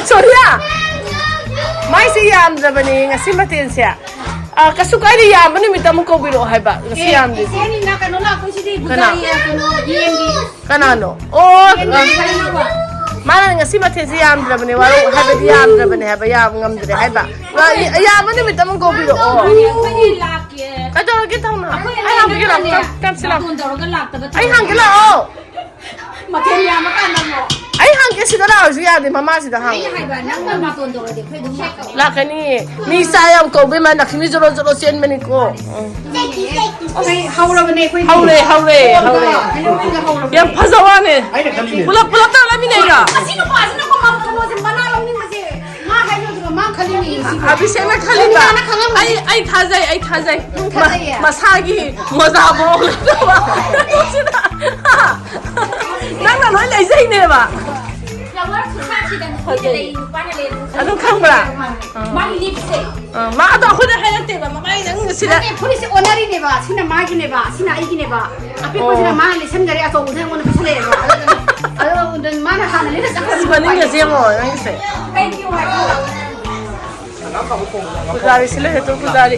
ꯁꯣꯅꯤꯌꯥ! ꯃꯥꯏꯁꯦ ꯌꯥꯝꯗ꯭ꯔꯕꯅꯦ ꯉꯁꯤ ꯃꯊꯦꯜꯁꯦ꯫ ꯑ, ꯀꯩꯁꯨ ꯀꯥꯏꯗꯦ, ꯌꯥꯝꯕ ꯅꯨꯃꯤꯠꯇ ꯑꯃꯨꯛ ꯀꯧꯕꯤꯔꯛꯑꯣ ꯍꯥꯏꯕ꯫ ꯉꯁꯤ ꯑꯦ, ꯌꯥꯝꯗꯦ꯫ ꯏꯆꯦ ꯅꯤꯅ ꯀꯩꯅꯣ ꯂꯥꯛꯄꯩꯁꯤꯗꯤ ꯀꯅꯥ? ꯕꯨꯖꯥꯔꯤ, ꯑ, ꯀꯩꯅꯣ, ꯌꯦꯟꯒꯤ꯫ ꯀꯅꯥꯅꯣ? ꯑꯣ, ꯌꯦꯟꯒꯤ ꯑ, ꯈꯔ ꯂꯧꯕ꯫ ꯃꯥꯅ ꯉꯁꯤ ꯃꯊꯦꯜꯁꯦ ꯌꯥꯝꯗ꯭ꯔꯕꯅꯦ, ꯋꯥꯔꯧ-, ꯍꯥꯏꯕꯗꯤ ꯌꯥꯝꯗ꯭ꯔꯕꯅꯦ ꯍꯥꯏꯕ, ꯌꯥꯝ ꯉꯝꯗ꯭ꯔꯦ ꯍꯥꯏꯕ꯫ ꯑ, ꯌꯥꯝꯕ ꯅꯨꯃꯤꯠꯇ ꯑꯃꯨꯛ ꯀꯧꯕꯤꯔꯛꯑꯣ꯫ ꯃꯥꯅꯦ, ꯑꯩꯈꯣꯏꯗꯤ ꯂꯥꯛꯀꯦ꯫ ꯀꯩꯗꯧꯔꯒꯦ ꯇꯧꯅ? ꯑꯩꯈꯣꯏ ꯑꯩ ꯍꯪꯕꯤꯒꯦ ꯂꯥꯛꯑꯣ꯫ ꯂꯩꯔꯝꯕꯅꯦ꯫ ꯀꯝ-, ꯀꯝꯁꯤ ꯂꯥꯛꯑꯣ꯫ ꯕꯥꯇꯣꯟ ꯇꯧꯔꯒ ꯂꯥꯛꯇꯕ ꯑꯩ ꯍꯪꯒꯦ ꯂꯥꯛꯑꯣ꯫ ꯃꯊꯦꯜ ꯌꯥꯝꯃ ꯀꯥꯟꯗ ꯑꯃꯨꯛ꯫ ꯑꯩ ꯍꯪꯒꯦ, ꯁꯤꯗ ꯂꯥꯛꯑꯣꯁꯨ ꯌꯥꯗꯦ, ꯃꯃꯥꯁꯤꯗ ꯑꯩꯅ ꯍꯪꯉꯣ꯫ ꯍꯥꯏꯕ, ꯅꯪꯅ ꯕꯥꯇꯣꯟ ꯇꯧꯔꯗꯤ ꯑꯩꯈꯣꯏ ꯑꯗꯨꯝ ꯂꯥꯛꯀꯅꯤ꯫ ꯂꯥꯛꯀꯅꯤ꯫ ꯃꯤ ꯆꯥ ꯌꯥꯝ ꯀꯧꯕ ꯏꯃꯥ, ꯂꯛꯁꯃꯤ ꯖꯣꯔꯣ ꯖꯣꯔꯣ ꯆꯦꯟꯕꯅꯤꯀꯣ꯫ ꯎꯝ꯫ ꯑꯩꯈꯣꯏ ꯍꯧꯔꯕꯅꯦ, ꯑꯩꯈꯣꯏꯗꯤ꯫ ꯍꯧꯔꯦ, ꯍꯧꯔꯦ, ꯍꯧꯔꯕ, ꯍꯧꯔꯦ꯫ ꯍꯩꯅꯧ ꯄꯨꯟꯅ ꯍꯧꯔꯕꯅꯦ꯫ ꯌꯥꯝ ꯐꯖ ꯋꯥꯅꯦ꯫ ꯑꯩꯅ ꯈꯜꯂꯤꯅꯦ꯫ ꯄꯨꯂꯞ, ꯄꯨꯂꯞ ꯇꯧꯔ ꯂꯩꯃꯤꯟꯅꯩꯔꯣ? ꯑꯁꯤ ꯅꯨꯄꯥꯁꯤꯅꯀꯣ ꯃꯥ ꯀꯩꯅꯣꯁꯦ, ꯃꯅꯥ ꯂꯧꯅꯤꯡꯕꯁꯦ꯫ ꯃꯥ ꯍꯥꯏꯅꯣ ꯑꯗꯨꯒ ꯃꯥ ꯈꯜꯂꯤꯅꯦ ꯁꯤꯕꯣ꯫ ꯑꯕꯤꯁꯦꯛꯅ ꯈꯜꯂꯤꯕ꯫ ꯁꯣꯅꯤꯌꯥꯅ ꯈꯜꯂꯝꯃꯤꯅꯦ꯫ ꯑꯩ, ꯑꯩ ꯊꯥꯖꯩ, ꯑꯩ ꯊꯥꯖꯩ꯫ ꯅꯪ ꯊꯥꯖꯩꯌꯦ? ꯃ-, ꯃꯁꯥꯒꯤ ꯃꯣꯖꯥ ꯐꯥꯎ ꯂꯩꯇꯕ꯫ ꯅꯪꯅ ꯂꯣꯏ ꯂꯩꯖꯩꯅꯦꯕ꯫ ꯐ꯭ꯂꯥꯋꯔ ꯈꯨꯁꯥꯁꯤꯗ ꯅꯨꯄꯤꯅ ꯂꯩ, ꯅꯨꯄꯥꯅ ꯂꯩ, ꯑꯗꯨꯝ ꯈꯪꯕ꯭ꯔꯥ? ꯃꯥꯒꯤ ꯂꯤꯞꯁꯦ꯫ ꯑ, ꯃꯥ ꯑꯗꯣ ꯑꯩꯈꯣꯏꯗ ꯍꯥꯏꯔꯛꯇꯦꯕ, ꯃꯃꯥꯏ ꯅꯪ ꯁꯤꯗ꯫ ꯅꯠꯇꯦ, ꯐꯨꯔꯤꯠꯁꯦ ꯑꯣꯟꯅꯔꯤꯅꯦꯕ, ꯁꯤꯅ ꯃꯥꯒꯤꯅꯦꯕ, ꯁꯤꯅ ꯑꯩꯒꯤꯅꯦꯕ꯫ ꯑꯄꯤꯛꯄꯁꯤꯅ ꯑꯣ꯫ ꯃꯥꯅ ꯂꯤꯠꯁꯟꯈꯔꯦ, ꯑꯆꯧꯕꯁꯤꯅ ꯑꯩꯉꯣꯟꯗ ꯄꯤꯁꯜꯂꯛꯑꯦꯕ꯫ ꯑꯗꯨꯅ, ꯑꯗꯨꯅ ꯃꯥꯅ ꯍꯥꯟꯅ ꯂꯤꯠꯂ ꯆꯠꯈ꯭ꯔꯕꯅꯤ꯫ ꯁꯤ ꯃꯅꯤꯡꯒꯁꯦ ꯌꯦꯡꯉꯣ, ꯅꯪꯒꯤꯁꯦ꯫ Thank you ꯍꯥꯏꯕ꯫ ꯄꯨꯖꯥꯔꯤ ꯁꯤ ꯂꯩꯔꯦ, ꯇꯨ ꯄꯨꯖꯥꯔꯤ꯫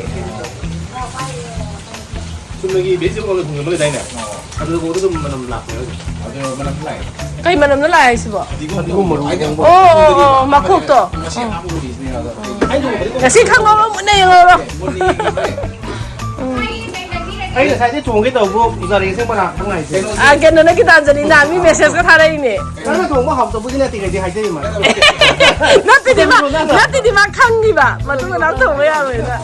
ꯆꯨꯝꯅꯒꯤ vegetable ꯊꯣꯡꯕ ꯑꯃ ꯂꯩꯗꯥꯏꯅꯦ? ꯑꯗꯨꯗ ꯀꯣꯛꯇ ꯑꯗꯨꯝ ꯃꯅꯝ ꯂꯥꯛꯄꯅꯦ ꯍꯧꯖꯤꯛ꯫ ꯑꯗꯨ ꯃꯅꯝ ꯂꯥꯛꯑꯦ꯫ ꯀꯩ ꯃꯅꯝꯅꯣ ꯂꯥꯛꯑꯦ ꯍꯥꯏꯁꯤꯕꯣ? ꯐꯗꯤꯒꯣꯝ ꯃꯔꯨ꯫ ꯑꯣ, ꯑꯣ, ꯑꯣ, ꯃꯈꯣꯛꯇꯣ꯫ ꯉꯁꯤ ꯑꯍꯥꯟꯕ ꯎꯔꯤꯁꯤꯅꯦ ꯑꯗꯣ꯫ ꯉꯁꯤ ꯈꯪꯍꯧꯔꯣ, ꯃꯨꯟꯅ ꯌꯦꯡꯍꯧꯔꯣ꯫ ꯎꯝ꯫ ꯑꯩ ꯉꯁꯥꯏꯗꯩ ꯊꯣꯡꯒꯦ ꯇꯧꯕ ꯄꯨꯖꯥꯔꯤꯁꯦ ꯃꯅꯥꯛꯇ ꯉꯥꯏꯖꯩ꯫ ꯑꯥ, ꯀꯩꯅꯣ, ꯅꯪꯒꯤ ꯇꯥꯟꯖꯂꯤꯅ ꯃꯤ message ꯀ ꯊꯥꯔꯛꯏꯅꯦ꯫ ꯅꯪꯅ ꯊꯣꯡꯕ ꯍꯥꯎꯇꯕꯒꯤ ꯅꯠꯇꯦ ꯀꯩꯗꯤ ꯍꯥꯏꯖꯔꯤꯃ꯫ ꯅꯠꯇꯦꯗꯤ ꯃꯥ, ꯀꯩꯅꯣ ꯅꯪꯅ ꯅꯠꯇꯦꯗꯤ ꯃꯥ ꯈꯪꯉꯤꯕ꯫ ꯃꯇꯨꯡ ꯃꯅꯥꯎ ꯊꯣꯡꯕ ꯌꯥꯔꯣꯏꯅ꯫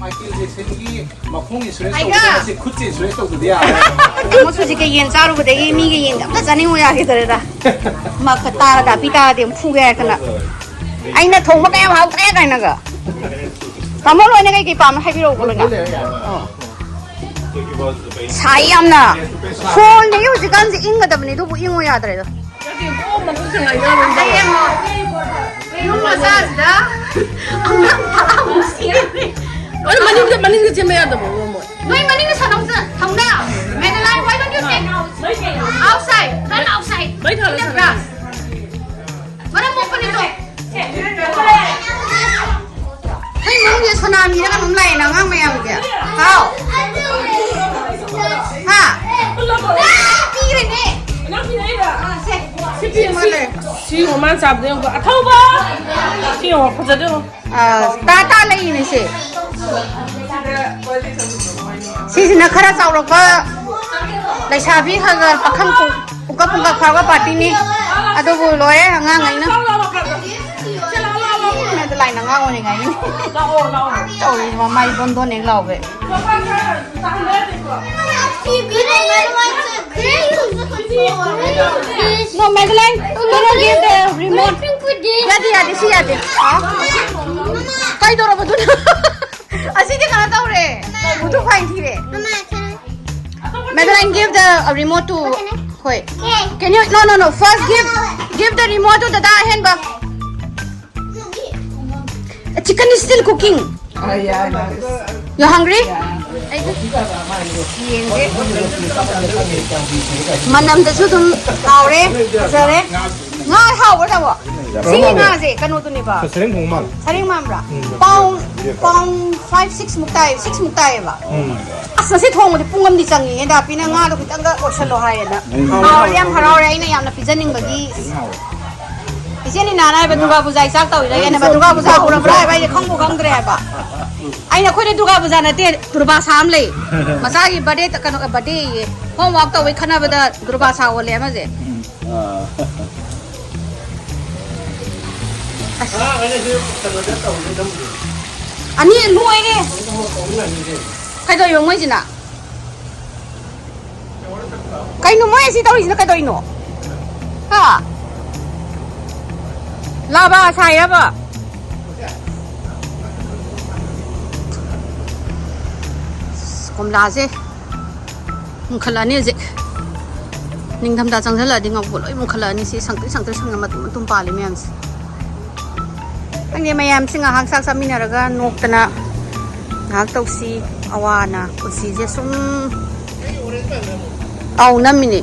ꯃꯥꯏꯀꯦꯜ ꯖꯦꯛꯁꯟꯒꯤ ꯃꯈꯣꯡ insurance ꯇꯧꯕꯗ ꯉꯁꯤ ꯈꯨꯠꯁꯦ insurance ꯇꯧꯗꯗꯤ ꯌꯥꯔꯣꯏ꯫ ꯃꯣꯏꯁꯨ ꯍꯧꯖꯤꯛꯀ ꯌꯦꯟ ꯆꯥꯔꯨꯕꯗꯒꯤ ꯃꯤꯒ ꯌꯦꯟꯒ ꯑꯝꯇ ꯆꯥꯅꯤꯡꯉꯨ ꯌꯥꯈꯤꯗꯔꯦꯗ꯫ ꯃꯥ ꯈ-, ꯇꯥꯔ ꯇꯥꯄꯤ ꯇꯥꯔꯗꯤ ꯑꯃꯨꯛ ꯐꯨꯒꯦ ꯍꯥꯏꯔꯛꯇꯅ꯫ ꯑꯩꯅ ꯊꯣꯡꯕ ꯀꯌꯥꯝ ꯍꯥꯎꯇ꯭ꯔꯦ ꯀꯥꯏꯅꯒ꯫ ꯇꯥꯃꯣ ꯂꯣꯏꯅ ꯀꯩꯀꯩ ꯄꯥꯝꯃꯦ ꯍꯥꯏꯕꯤꯔꯛꯎꯀꯣ ꯂꯣꯏꯅ꯫ ꯑꯣ꯫ ꯁꯥꯏ ꯌꯥꯝꯅ꯫ ꯐꯣꯟꯗꯒꯤ ꯍꯧꯖꯤꯛꯀꯥꯟꯁꯦ ꯏꯪꯒꯗꯕꯅꯤ, ꯑꯗꯨꯕꯨ ꯏꯪꯉꯨ ꯌꯥꯗ꯭ꯔꯦꯗ꯫ ꯌꯨꯝ ꯃꯆꯥꯁꯤꯗ ꯑꯉꯥꯡ ꯇꯔꯥꯃꯨꯛ ꯁꯤꯔꯦ꯫ ꯑꯗꯨ ꯃꯅꯤꯡꯗ, ꯃꯅꯤꯡꯗ ꯆꯦꯟꯕ ꯌꯥꯗꯕ꯭ꯔꯣ, ꯃꯣꯏ? ꯅꯣꯏ ꯃꯅꯤꯡꯗ ꯁꯥꯟꯅꯧꯁꯦ, ꯊꯧꯅꯥ꯫ Madeline, why don't you take? Outside, run outside. ꯃꯩ ꯊꯥꯜꯂꯣ, In the ꯊꯥꯜꯂꯣ꯫ Grass. ꯃꯔꯝ ꯃꯣꯛꯄꯅꯤꯗꯣ꯫ ꯑꯩꯈꯣꯏ ꯏꯃꯨꯡꯁꯦ ꯁꯣꯅꯥꯃꯤꯔ ꯀꯩꯅꯣꯝ ꯂꯥꯛꯑꯦꯅ ꯑꯉꯥꯡ ꯃꯌꯥꯝꯒꯤ꯫ ꯍꯥꯎ꯫ ꯍꯥ? ꯄꯤꯔꯦꯅꯦ꯫ ꯑꯥ, ꯁꯦ꯫ ꯁꯤ ꯄꯤ-, ꯁꯤ, ꯁꯤ ꯌꯦꯡꯉꯣ, ꯃꯥꯅ ꯆꯥꯕꯗꯣ ꯌꯦꯡꯉꯣ꯫ ꯑꯊꯧꯕ! ꯁꯤ ꯌꯦꯡꯉꯣ, ꯐꯖꯗꯣ ꯌꯦꯡꯉꯣ꯫ ꯑꯥ, ꯇꯥ ꯇꯥ ꯂꯩꯔꯤꯅꯦ ꯁꯤ꯫ ꯁꯤꯁꯤꯅ ꯈꯔ ꯆꯥꯎꯔꯛꯄ ꯂꯩꯁꯥꯕꯤ ꯈꯔ ꯈꯔ ꯄꯥꯈꯪ ꯄꯨ-, ꯄꯨꯡꯀꯞ ꯄꯨꯡꯀꯞ ꯐꯥꯕ ꯄꯥꯔꯇꯤꯅꯤ꯫ ꯑꯗꯨꯕꯨ ꯂꯣꯏꯔꯦ ꯑꯉꯥꯡꯉꯩꯅ꯫ ꯂꯥꯛꯑꯣ, ꯂꯥꯛꯑꯣ, ꯂꯥꯛꯑꯣ꯫ ꯂꯥꯛꯑꯣ, ꯂꯥꯛꯑꯣ꯫ ꯇꯧꯔꯤ ꯃꯃꯥꯏ ꯗꯣꯟ ꯗꯣꯟ ꯍꯦꯛ ꯂꯥꯎꯒꯩ꯫ No, Madeline, no, no, give the remote. ꯌꯥꯗꯦ, ꯌꯥꯗꯦ, ꯁꯤ ꯌꯥꯗꯦ꯫ ꯀꯩꯗꯧꯔꯕꯗꯨꯅ? ꯑꯁꯤꯗꯤ ꯀꯩꯅꯣ ꯇꯧꯔꯦ꯫ ꯃꯨꯊꯨ ꯐꯥꯏꯟ ꯊꯤꯔꯦ꯫ Madeline, give the remote to. ꯍꯣꯏ꯫ Can you? No, no, no. First give, give the remote to ꯗꯗꯥ ꯑꯍꯦꯟꯕ꯫ Chicken is still cooking. You hungry? ꯌꯦꯟꯁꯦ ꯃꯅꯝꯗꯁꯨ ꯑꯗꯨꯝ ꯍꯥꯎꯔꯦ, ꯐꯖꯔꯦ꯫ ꯉꯥ ꯍꯥꯎꯕ꯭ꯔꯥ, ꯇꯥꯃꯣ? ꯁꯤꯒꯤ ꯉꯥꯁꯦ ꯀꯩꯅꯣꯗꯨꯅꯦꯕ꯫ ꯁꯔꯦꯡ ꯊꯣꯡꯕ ꯃꯥꯜꯂꯦ꯫ ꯁꯔꯦꯡ ꯃꯥꯟꯕ꯭ꯔꯥ? ꯎꯝ꯫ Pound, pound five, six ꯃꯨꯛ ꯇꯥꯏ, six ꯃꯨꯛ ꯇꯥꯏꯌꯦꯕ꯫ ꯎꯝ꯫ ꯑꯁ, ꯉꯁꯤ ꯊꯣꯡꯕꯗꯤ ꯄꯨꯡ ꯑꯃꯗꯤ ꯆꯪꯉꯤꯍꯦ꯫ ꯗꯥꯄꯤꯅ ꯉꯥꯗꯣ ꯈꯤꯇꯪꯒ ꯑꯣꯏꯁꯜꯂꯣ ꯍꯥꯏꯌꯦꯅ꯫ ꯎꯝ꯫ ꯍꯥꯎꯔꯦ, ꯌꯥꯝ ꯍꯔꯥꯎꯔꯦ꯫ ꯑꯩꯅ ꯌꯥꯝꯅ ꯄꯤꯖꯅꯤꯡꯕꯒꯤ꯫ ꯏꯆꯦ ꯅꯤꯅꯥꯅ ꯍꯥꯏꯕ, "ꯗꯨꯔꯒꯥ ꯄꯨꯖꯥ ꯏꯆꯥ ꯇꯧꯔꯤꯔꯥ?" ꯑꯩꯅ ꯍꯥꯏꯕ, "ꯗꯨꯔꯒꯥ ꯄꯨꯖꯥ ꯍꯧꯔꯕ꯭ꯔꯥ?" ꯍꯥꯏꯕ, ꯑꯩꯗꯤ ꯈꯪꯕꯨ ꯈꯪꯗ꯭ꯔꯦ ꯍꯥꯏꯕ꯫ ꯑꯩꯅ, "ꯑꯩꯈꯣꯏꯗꯤ ꯗꯨꯔꯒꯥ ꯄꯨꯖꯥ ꯅꯠꯇꯦ, ꯗꯨꯔꯕꯥꯁꯥ ꯑꯃ ꯂꯩ꯫ ꯃꯆꯥꯒꯤ birthday ꯇ-, ꯀꯩꯅꯣ, birthday ꯌꯦ꯫ Homework ꯇꯧꯕꯩ ꯈꯠꯅꯕꯗ ꯗꯨꯔꯕꯥꯁꯥ ꯑꯣꯜꯂꯦ ꯑꯃꯁꯦ꯫ ꯑꯁ꯫ ꯑꯅꯤ ꯂꯣꯏꯔꯦ꯫ ꯀꯩꯗꯧꯔꯤꯕ ꯃꯣꯏꯁꯤꯅ? ꯀꯩꯅꯣ ꯃꯣꯏ ꯑꯁꯤ ꯇꯧꯔꯤꯁꯤꯅ ꯀꯩꯗꯧꯔꯤꯅꯣ? ꯍꯥ? ꯂꯥꯕꯥ ꯁꯥꯏꯔꯕ? ꯑꯁ, ꯀꯣꯝꯂꯥꯁꯦ ꯃꯨꯟꯈꯠꯂꯛꯑꯅꯤ ꯍꯧꯖꯤꯛ꯫ ꯅꯤꯡꯊꯝꯊꯥ ꯆꯪꯁꯤꯜꯂꯛꯑꯗꯤ ꯉꯧꯕ ꯂꯣꯏ ꯃꯨꯟꯈꯠꯂꯛꯑꯅꯤ꯫ ꯁꯤ ꯁꯪꯇ꯭ꯔꯤꯛ ꯁꯪꯇ꯭ꯔꯤꯛ ꯁꯪꯅ ꯃꯇꯨꯝ ꯃꯇꯨꯝ ꯄꯥꯜꯂꯤ ꯃꯌꯥꯝꯁꯦ꯫ ꯈꯪꯗꯦ, ꯃꯌꯥꯝꯁꯤ ꯉꯥꯏꯍꯥꯛ ꯆꯥꯛ ꯆꯥꯃꯤꯟꯅꯔꯒ ꯅꯣꯛꯇꯅ ꯉꯥꯏꯍꯥꯛ ꯇꯧꯁꯤ꯫ ꯑꯋꯥ ꯑꯅꯥ ꯄꯨꯟꯁꯤꯁꯦ ꯁꯨꯝ꯫ ꯑꯧ, ꯅꯝꯃꯤꯅꯦ꯫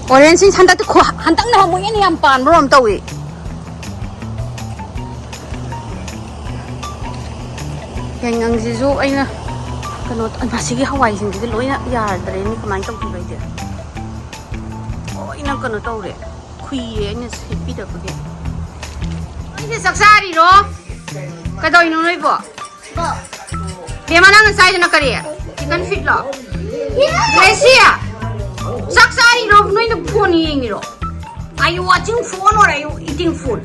ꯑꯣꯔꯦꯟꯖꯁꯤꯡ ꯍꯟꯗꯛꯇꯤ ꯈꯨ-, ꯍꯟꯗꯛꯅ ꯑꯃꯨꯛ ꯍꯦꯟꯅ ꯌꯥꯝ ꯄꯥꯟꯕ ꯑꯃ ꯇꯧꯏ꯫ ꯌꯥꯏꯉꯪꯁꯤꯁꯨ ꯑꯩꯅ ꯀꯩꯅꯣ, ꯃꯁꯤꯒꯤ ꯍꯋꯥꯏꯁꯤꯡꯁꯤꯗꯤ ꯂꯣꯏꯅ ꯌꯥꯗ꯭ꯔꯦꯅꯦ꯫ ꯀꯃꯥꯏꯅ ꯇꯧꯗꯣꯏꯕ ꯑꯩꯗꯤ? ꯂꯣꯏꯅ ꯀꯩꯅꯣ ꯇꯧꯔꯦ, ꯈꯨꯏꯌꯦ ꯑꯩꯅ ꯁꯦꯠꯄꯤꯗꯕꯒꯤ꯫ ꯅꯣꯏꯁꯦ ꯆꯥꯛ ꯆꯥꯔꯤꯔꯣ? ꯀꯩꯗꯧꯔꯤꯅꯣ ꯅꯣꯏꯕꯣ? ꯕꯦꯝꯃ, ꯅꯪꯅ ꯆꯥꯏꯗꯨꯅ ꯀꯔꯤ? Chicken feet ꯂꯣ? ꯂꯦꯁꯤ, ꯆꯥꯛ ꯆꯥꯔꯤꯔꯣ? ꯅꯣꯏꯅ ꯐꯣꯟ ꯌꯦꯡꯉꯤꯔꯣ? Are you watching phone or are you eating food?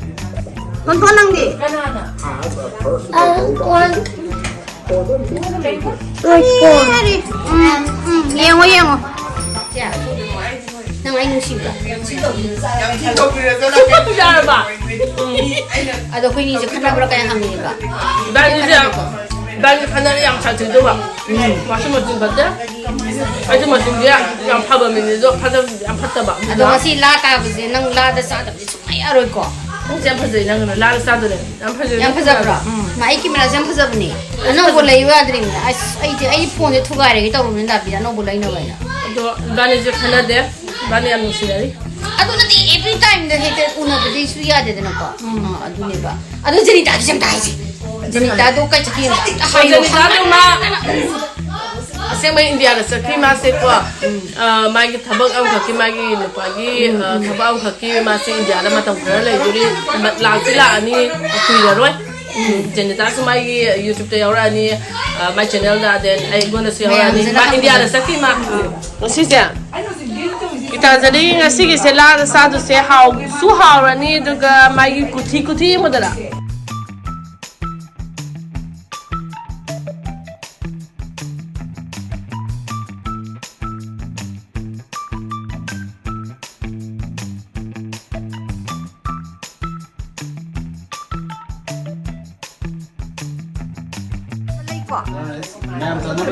ꯇꯣꯟꯊꯣꯟ, ꯅꯪꯗꯤ? ꯑꯥ, ꯐꯣꯟ꯫ ꯍꯣꯏ, ꯐꯣꯟ꯫ ꯎꯝ, ꯎꯝ, ꯌꯦꯡꯉꯣ, ꯌꯦꯡꯉꯣ꯫ ꯅꯪ ꯑꯩ ꯅꯨꯡꯁꯤꯕ꯭ꯔꯥ? ꯌꯥꯔꯕ? ꯑꯗꯣ ꯑꯩꯈꯣꯏꯅꯤꯁꯦ ꯈꯠꯅꯕ꯭ꯔꯥ ꯀꯥꯏ ꯍꯪꯉꯦꯕ꯫ ꯏꯕꯥꯅꯤꯁꯦ, ꯏꯕꯥꯅꯤ ꯈꯠꯅꯔꯦ ꯌꯥꯝ ꯁꯥꯊꯤꯗꯧꯕ꯫ ꯎꯝ꯫ ꯃꯥꯁꯨ ꯃꯆꯤꯟ ꯐꯠꯇꯦ꯫ ꯑꯩꯁꯨ ꯃꯆꯤꯟꯁꯦ ꯌꯥꯝ ꯐꯕ ꯃꯤꯅꯦ, ꯑꯗꯣ ꯐꯠꯇꯕ, ꯌꯥꯝ ꯐꯠꯇꯕ꯫ ꯑꯗꯣ ꯉꯁꯤ ꯂꯥ ꯀꯥꯕꯁꯦ ꯅꯪ ꯂꯥꯗ ꯆꯥꯗꯕꯗꯤ ꯁꯨꯡꯌꯥ ꯌꯥꯔꯣꯏꯀꯣ꯫ ꯄꯨꯡꯁꯦ ꯌꯥꯝ ꯐꯖꯩ, ꯅꯪꯅ ꯂꯥꯗ ꯆꯥꯗꯣꯏꯅꯦ꯫ ꯌꯥꯝ ꯐꯖꯩ, ꯌꯥꯝ ꯐꯖꯕ꯭ꯔꯣ? ꯎꯝ꯫ ꯃꯥ, ꯑꯩ ꯀꯦꯃꯦꯔꯥꯁꯦ ꯌꯥꯝ ꯐꯖꯕꯅꯦ꯫ ꯑꯅꯧꯕ ꯂꯩꯌꯨ ꯌꯥꯗ꯭ꯔꯤꯕꯅꯦ꯫ ꯑꯁ, ꯑꯩꯁꯦ, ꯑꯩ ꯐꯣꯟꯁꯦ ꯊꯨꯒꯥꯏꯔꯒꯦ ꯇꯧꯔꯕꯅꯦ ꯗꯥꯕꯤꯗ, ꯑꯅꯧꯕ ꯂꯩꯅꯕ ꯍꯥꯏꯅ꯫ ꯑꯗꯣ ꯏꯕꯥꯅꯤꯁꯦ ꯈꯟꯅꯗꯦ, ꯏꯕꯥꯅꯤ ꯌꯥꯝ ꯅꯨꯡꯁꯤꯅꯔꯤ꯫ ꯑꯗꯨ ꯅꯠꯇꯦ, every time ꯗ ꯍꯦꯛꯇ ꯎꯅꯕꯗꯤꯁꯨ ꯌꯥꯗꯦꯗꯅꯀꯣ꯫ ꯎꯝ꯫ ꯑꯥ, ꯑꯗꯨꯅꯦꯕ꯫ ꯑꯗꯨ ꯖꯦꯅꯤꯇꯥꯗꯤ ꯁꯦꯝꯇ ꯍꯥꯏꯁꯦ꯫ ꯖꯦꯅꯤꯇꯥꯗꯣ ꯀꯩ ꯆꯠꯈꯤ ꯑꯝꯇ ꯍꯥꯏꯌꯣ꯫ ꯖꯦꯅꯤꯇꯥꯗꯣ ꯃꯥ ꯑꯁꯦꯡꯕ ꯏꯟꯗꯤꯌꯥꯗ ꯆꯠꯈꯤ ꯃꯥꯁꯦꯀꯣ꯫ ꯑꯥ, ꯃꯥꯒꯤ ꯊꯕꯛ ꯑꯃꯈꯛꯀꯤ, ꯃꯥꯒꯤ ꯅꯨꯄꯥꯒꯤ, ꯑꯥ, ꯊꯕꯛ ꯑꯃꯈꯛꯀꯤ ꯃꯥꯁꯦ ꯏꯟꯗꯤꯌꯥꯗ ꯃꯇꯝ ꯈꯔ ꯂꯩꯗꯣꯔꯤ꯫ ꯂꯥꯛꯇꯤ ꯂꯥꯛꯑꯅꯤ, ꯀꯨꯏꯔꯔꯣꯏ꯫ ꯎꯝ, ꯖꯦꯅꯤꯇꯥꯁꯨ ꯃꯥꯒꯤ YouTube ꯇ ꯌꯥꯎꯔꯛꯑꯅꯤ, ꯑꯥ, my channel ꯗ, then ꯑꯩꯉꯣꯟꯗꯁꯨ ꯌꯥꯎꯔꯛꯑꯅꯤ꯫ ꯃꯌꯥꯝꯁꯤꯅ ꯃꯥ ꯏꯟꯗꯤꯌꯥꯗ ꯈꯪꯕꯁꯦ꯫ ꯆꯠꯈꯤ ꯃꯥ꯫ ꯉꯁꯤꯁꯦ ꯒꯤꯇꯥꯟꯖꯂꯤꯒꯤ ꯉꯁꯤꯒꯤꯁꯦ ꯂꯥꯗ ꯆꯥꯗꯣꯏꯁꯦ ꯍꯥꯎꯁꯨ ꯍꯥꯎꯔꯅꯤ, ꯑꯗꯨꯒ ꯃꯥꯒꯤ ꯀꯨꯊꯤ, ꯀꯨꯊꯤ ꯌꯦꯡꯉꯨꯗꯅ꯫ ꯂꯩꯀꯣ? ꯃꯌꯥꯝ ꯆꯥꯅꯕ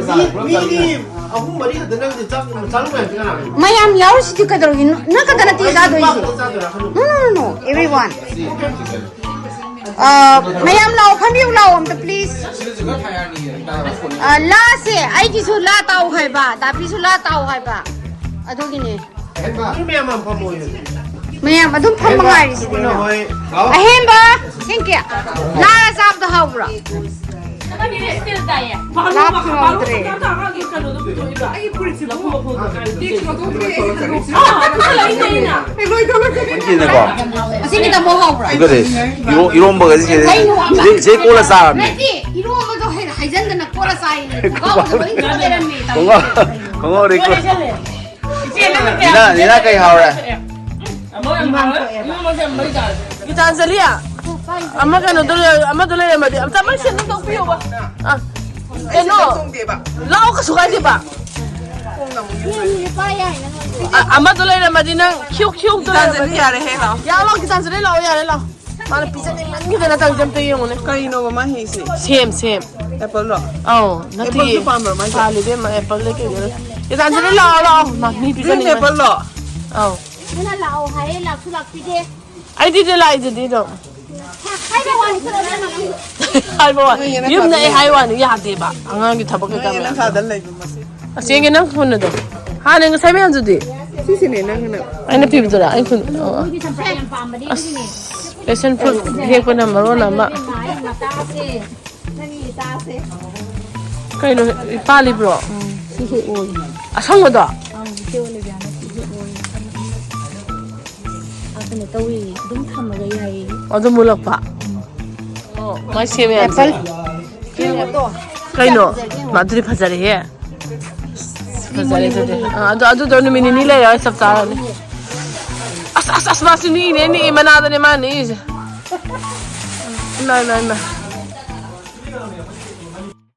ꯆꯥꯔ ꯄꯨꯂꯞ ꯆꯥꯃꯤꯟꯅꯔꯁꯤ꯫ ꯃꯌꯥꯝ ꯌꯥꯎꯔꯤꯁꯤꯗꯤ ꯀꯩꯗꯧꯔꯒꯦ? ꯅꯪ ꯈꯛꯇ ꯅꯠꯇꯦ ꯆꯥꯗꯣꯏꯁꯦ꯫ ꯆꯥꯗꯣꯏꯔꯥ? No, no, no, no, everyone. ꯑ, ꯃꯌꯥꯝ ꯂꯥꯛꯑꯣ, ꯐꯝꯕꯤꯌꯨ ꯂꯥꯛꯑꯣ ꯑꯝꯇ, please. ꯑ, ꯂꯥꯁꯦ, ꯑꯩꯒꯤꯁꯨ ꯂꯥ ꯇꯥꯎ ꯍꯥꯏꯕ, ꯗꯥꯄꯤꯁꯨ ꯂꯥ ꯇꯥꯎ ꯍꯥꯏꯕ, ꯑꯗꯨꯒꯤꯅꯦ꯫ ꯃꯤ ꯃꯌꯥꯝ ꯑꯃ ꯐꯝꯃꯣ꯫ ꯃꯌꯥꯝ ꯑꯗꯨꯝ ꯐꯝꯕ ꯉꯥꯏꯔꯤꯁꯤꯗꯤ꯫ ꯍꯣꯏ, ꯂꯥꯛꯑꯣ꯫ ꯑꯍꯦꯟꯕ, ꯁꯤꯡꯀꯤ, ꯂꯥ ꯆꯥꯕꯗꯣ ꯍꯥꯎꯕ꯭ꯔꯣ? ꯂꯥ ꯐꯪꯍꯧꯗ꯭ꯔꯦ꯫ ꯑꯩꯒꯤ ꯐꯨꯔꯤꯠꯁꯤꯕꯨ ꯇꯦꯛꯁ ꯂꯧꯊꯣꯛꯈ꯭ꯔꯦ꯫ ꯅꯠꯇꯦꯅꯦꯀꯣ꯫ ꯑꯁꯤꯒꯤ ꯇꯥꯃꯣ ꯍꯥꯎꯕ꯭ꯔꯥ? Look at this. ꯏꯔꯣ-, ꯏꯔꯣꯝꯕꯒꯁꯦ ꯁꯤꯗ ꯀꯩꯅꯣ ꯍꯥꯏꯕ? ꯁꯤ, ꯁꯤ ꯀꯣꯠꯂ ꯆꯥꯔꯕꯅꯦ꯫ ꯅꯠꯇꯦ, ꯏꯔꯣꯝꯕꯗꯣ ꯍꯦꯟꯅ ꯍꯩꯖꯟꯗꯅ ꯀꯣꯠꯂ ꯆꯥꯏꯅꯦ꯫ ꯈꯣꯡꯒ꯭ꯔꯥꯎ ꯑꯃꯗ ꯂꯣꯏ ꯆꯥ ꯂꯩꯔꯝꯃꯦ, ꯇꯧꯔꯤꯁꯦ꯫ ꯈꯣꯡꯒ꯭ꯔꯥꯎ, ꯈꯣꯡꯒ꯭ꯔꯥꯎ ꯂꯩꯀꯣꯠ꯫ ꯅꯤꯅꯥ, ꯅꯤꯅꯥ ꯀꯩ ꯍꯥꯎꯔꯦ? ꯒꯤꯇꯥꯟꯖꯂꯤ, ꯑꯃ ꯀꯩꯅꯣꯗꯣ ꯂꯩ-, ꯑꯃꯗꯣ ꯂꯩꯔꯝꯃꯗꯤ ꯑꯝꯇ ꯃꯣꯏ ꯁꯦꯟꯗ ꯇꯣꯛꯄꯤꯌꯣꯕ꯫ ꯑ, ꯀꯩꯅꯣ, ꯂꯥꯛꯑꯣ, ꯀꯩꯁꯨ ꯀꯥꯏꯗꯦꯕ꯫ ꯑ, ꯑꯃꯗꯣ ꯂꯩꯔꯝꯃꯗꯤ ꯅꯪ ꯈꯤꯌꯨ ꯈꯤꯌꯨꯗꯣ ꯂꯩꯔꯝꯃꯗꯤ꯫ ꯌꯥꯔꯦꯍꯦ, ꯂꯥꯛꯑꯣ꯫ ꯌꯥꯔꯦ, ꯂꯥꯛꯑꯣ, ꯒꯤꯇꯥꯟꯖꯂꯤ ꯂꯥꯛꯑꯣ, ꯌꯥꯔꯦ, ꯂꯥꯛꯑꯣ꯫ ꯃꯥꯅ ꯄꯤꯖꯅꯤꯡꯃꯟꯈꯤꯗꯅ ꯇꯧꯔꯤꯁꯦ ꯑꯝꯇ ꯌꯦꯡꯉꯨꯅꯦ꯫ ꯀꯩꯅꯣꯕ ꯃꯥ ꯍꯦꯛꯏꯁꯦ? ꯁꯦꯝ, ꯁꯦꯝ꯫ Appleꯂꯣ? ꯑꯧ, ꯅꯠꯇꯦ꯫ Appleꯁꯨ ꯄꯥꯝꯕ꯭ꯔꯣ ꯃꯥꯏꯁꯦ? ꯄꯥꯜꯂꯤ ꯏꯕꯦꯝꯃ, appleꯗ ꯀꯩꯗ꯫ ꯒꯤꯇꯥꯟꯖꯂꯤ ꯂꯥꯛꯑꯣ, ꯂꯥꯛꯑꯣ꯫ ꯃꯥ ꯃꯤ green ꯄꯤꯖꯅꯤꯡꯃꯟ-, appleꯂꯣ? ꯑꯧ꯫ ꯅꯪꯅ ꯂꯥꯛꯑꯣ ꯍꯥꯏꯌꯦ, ꯂꯥꯛꯁꯨ ꯂꯥꯛꯄꯤꯗꯦ꯫ ꯑꯩꯗꯤ ꯁꯤꯗ ꯂꯥꯛꯏꯗꯨꯗꯤ ꯑꯗꯨꯝ꯫ ꯍꯥꯏꯕ ꯋꯥꯅꯤ, ꯈꯔ ꯈꯔ ꯃꯅꯝ꯫ ꯍꯥꯏꯕ ꯋꯥꯅꯤ꯫ ꯅꯣꯏ ꯍꯦꯟꯅ ꯌꯨꯝ ꯅꯛꯑꯦ ꯐꯕꯅꯦ꯫ ꯍꯥꯏ ꯋꯥꯅꯤ, ꯌꯥꯗꯦꯕ꯫ ꯑꯉꯥꯡꯒꯤ ꯊꯕꯛ ꯀꯩꯀꯥ ꯅꯣꯏ ꯍꯦꯟꯅ ꯃꯌꯥꯝꯁꯦ꯫ ꯊꯥꯗ ꯂꯩꯕ ꯃꯁꯦ꯫ ꯑꯁꯦꯡꯒꯤ ꯅꯪ ꯐꯣꯟ ꯑꯗꯣ꯫ ꯍꯥꯟꯅ ꯉꯁꯥꯏ ꯃꯌꯥꯝꯗꯨꯗꯤ꯫ ꯁꯤꯁꯤꯅꯦ ꯅꯪꯅ꯫ ꯑꯩꯅ ꯄꯤꯕꯗꯨꯔꯥ? ꯑꯩ ꯐꯣꯟ꯫ ꯑꯣ, ꯑꯣ꯫ ꯃꯣꯏꯗꯤ ꯆꯝꯄ꯭ꯔꯥ ꯌꯥꯝ ꯄꯥꯝꯕꯅꯦ, ꯑꯁ, ꯑꯗꯨꯒꯤꯅꯦ꯫ Passion fruit ꯍꯦꯛꯄꯅ ꯃꯔꯣꯟ ꯑꯃ꯫ ꯃꯇꯥꯁꯦ꯫ ꯅꯪꯒꯤ ꯏꯇꯥꯁꯦ꯫ ꯀꯩꯅꯣ, ꯄꯥꯜꯂꯤꯕ꯭ꯔꯣ? ꯁꯤꯁꯨ ꯑꯣꯏ꯫ ꯑꯁꯪꯕꯗꯣ? ꯑꯪ, ꯏꯆꯦ ꯑꯣꯂꯤꯕꯤꯌꯥꯅ ꯁꯤꯁꯨ ꯑꯣꯏ꯫ ꯑ, ꯀꯩꯅꯣ ꯇꯧꯋꯦ, ꯑꯗꯨꯝ ꯊꯝꯃꯒ ꯌꯥꯏꯌꯦ꯫ ꯑꯗꯨꯝ ꯃꯨꯜꯂꯛꯄ? ꯑꯣ, ꯃꯥꯏ ꯁꯦꯝ ꯌꯥꯗ꯭ꯔꯦ꯫ Apple꯫ ꯀꯩꯅꯣ? ꯀꯩꯅꯣ? ꯀꯌꯥ ꯐꯖꯒꯦ ꯌꯦꯡꯉꯣ꯫ ꯃꯥ, ꯑꯗꯨꯗꯤ ꯐꯖꯔꯦꯍꯦ꯫ ꯐꯖꯔꯦ ꯑꯗꯨꯗꯤ꯫ ꯑ, ꯑꯗꯨ, ꯑꯗꯨꯗꯣ ꯅꯨꯃꯤꯠ ꯅꯤꯅꯤ ꯂꯩꯔꯒ ꯆꯞ ꯆꯥꯔꯅꯤ꯫ ꯑꯁ, ꯑꯁ, ꯑꯁ, ꯃꯥꯁꯨ ꯅꯤꯛꯏꯅꯦ, ꯅꯤꯛꯏ ꯃꯅꯥꯗꯅꯦ ꯃꯥ ꯅꯤꯛꯏꯁꯦ꯫ ꯏꯃꯥ, ꯏꯃꯥ, ꯏꯃꯥ꯫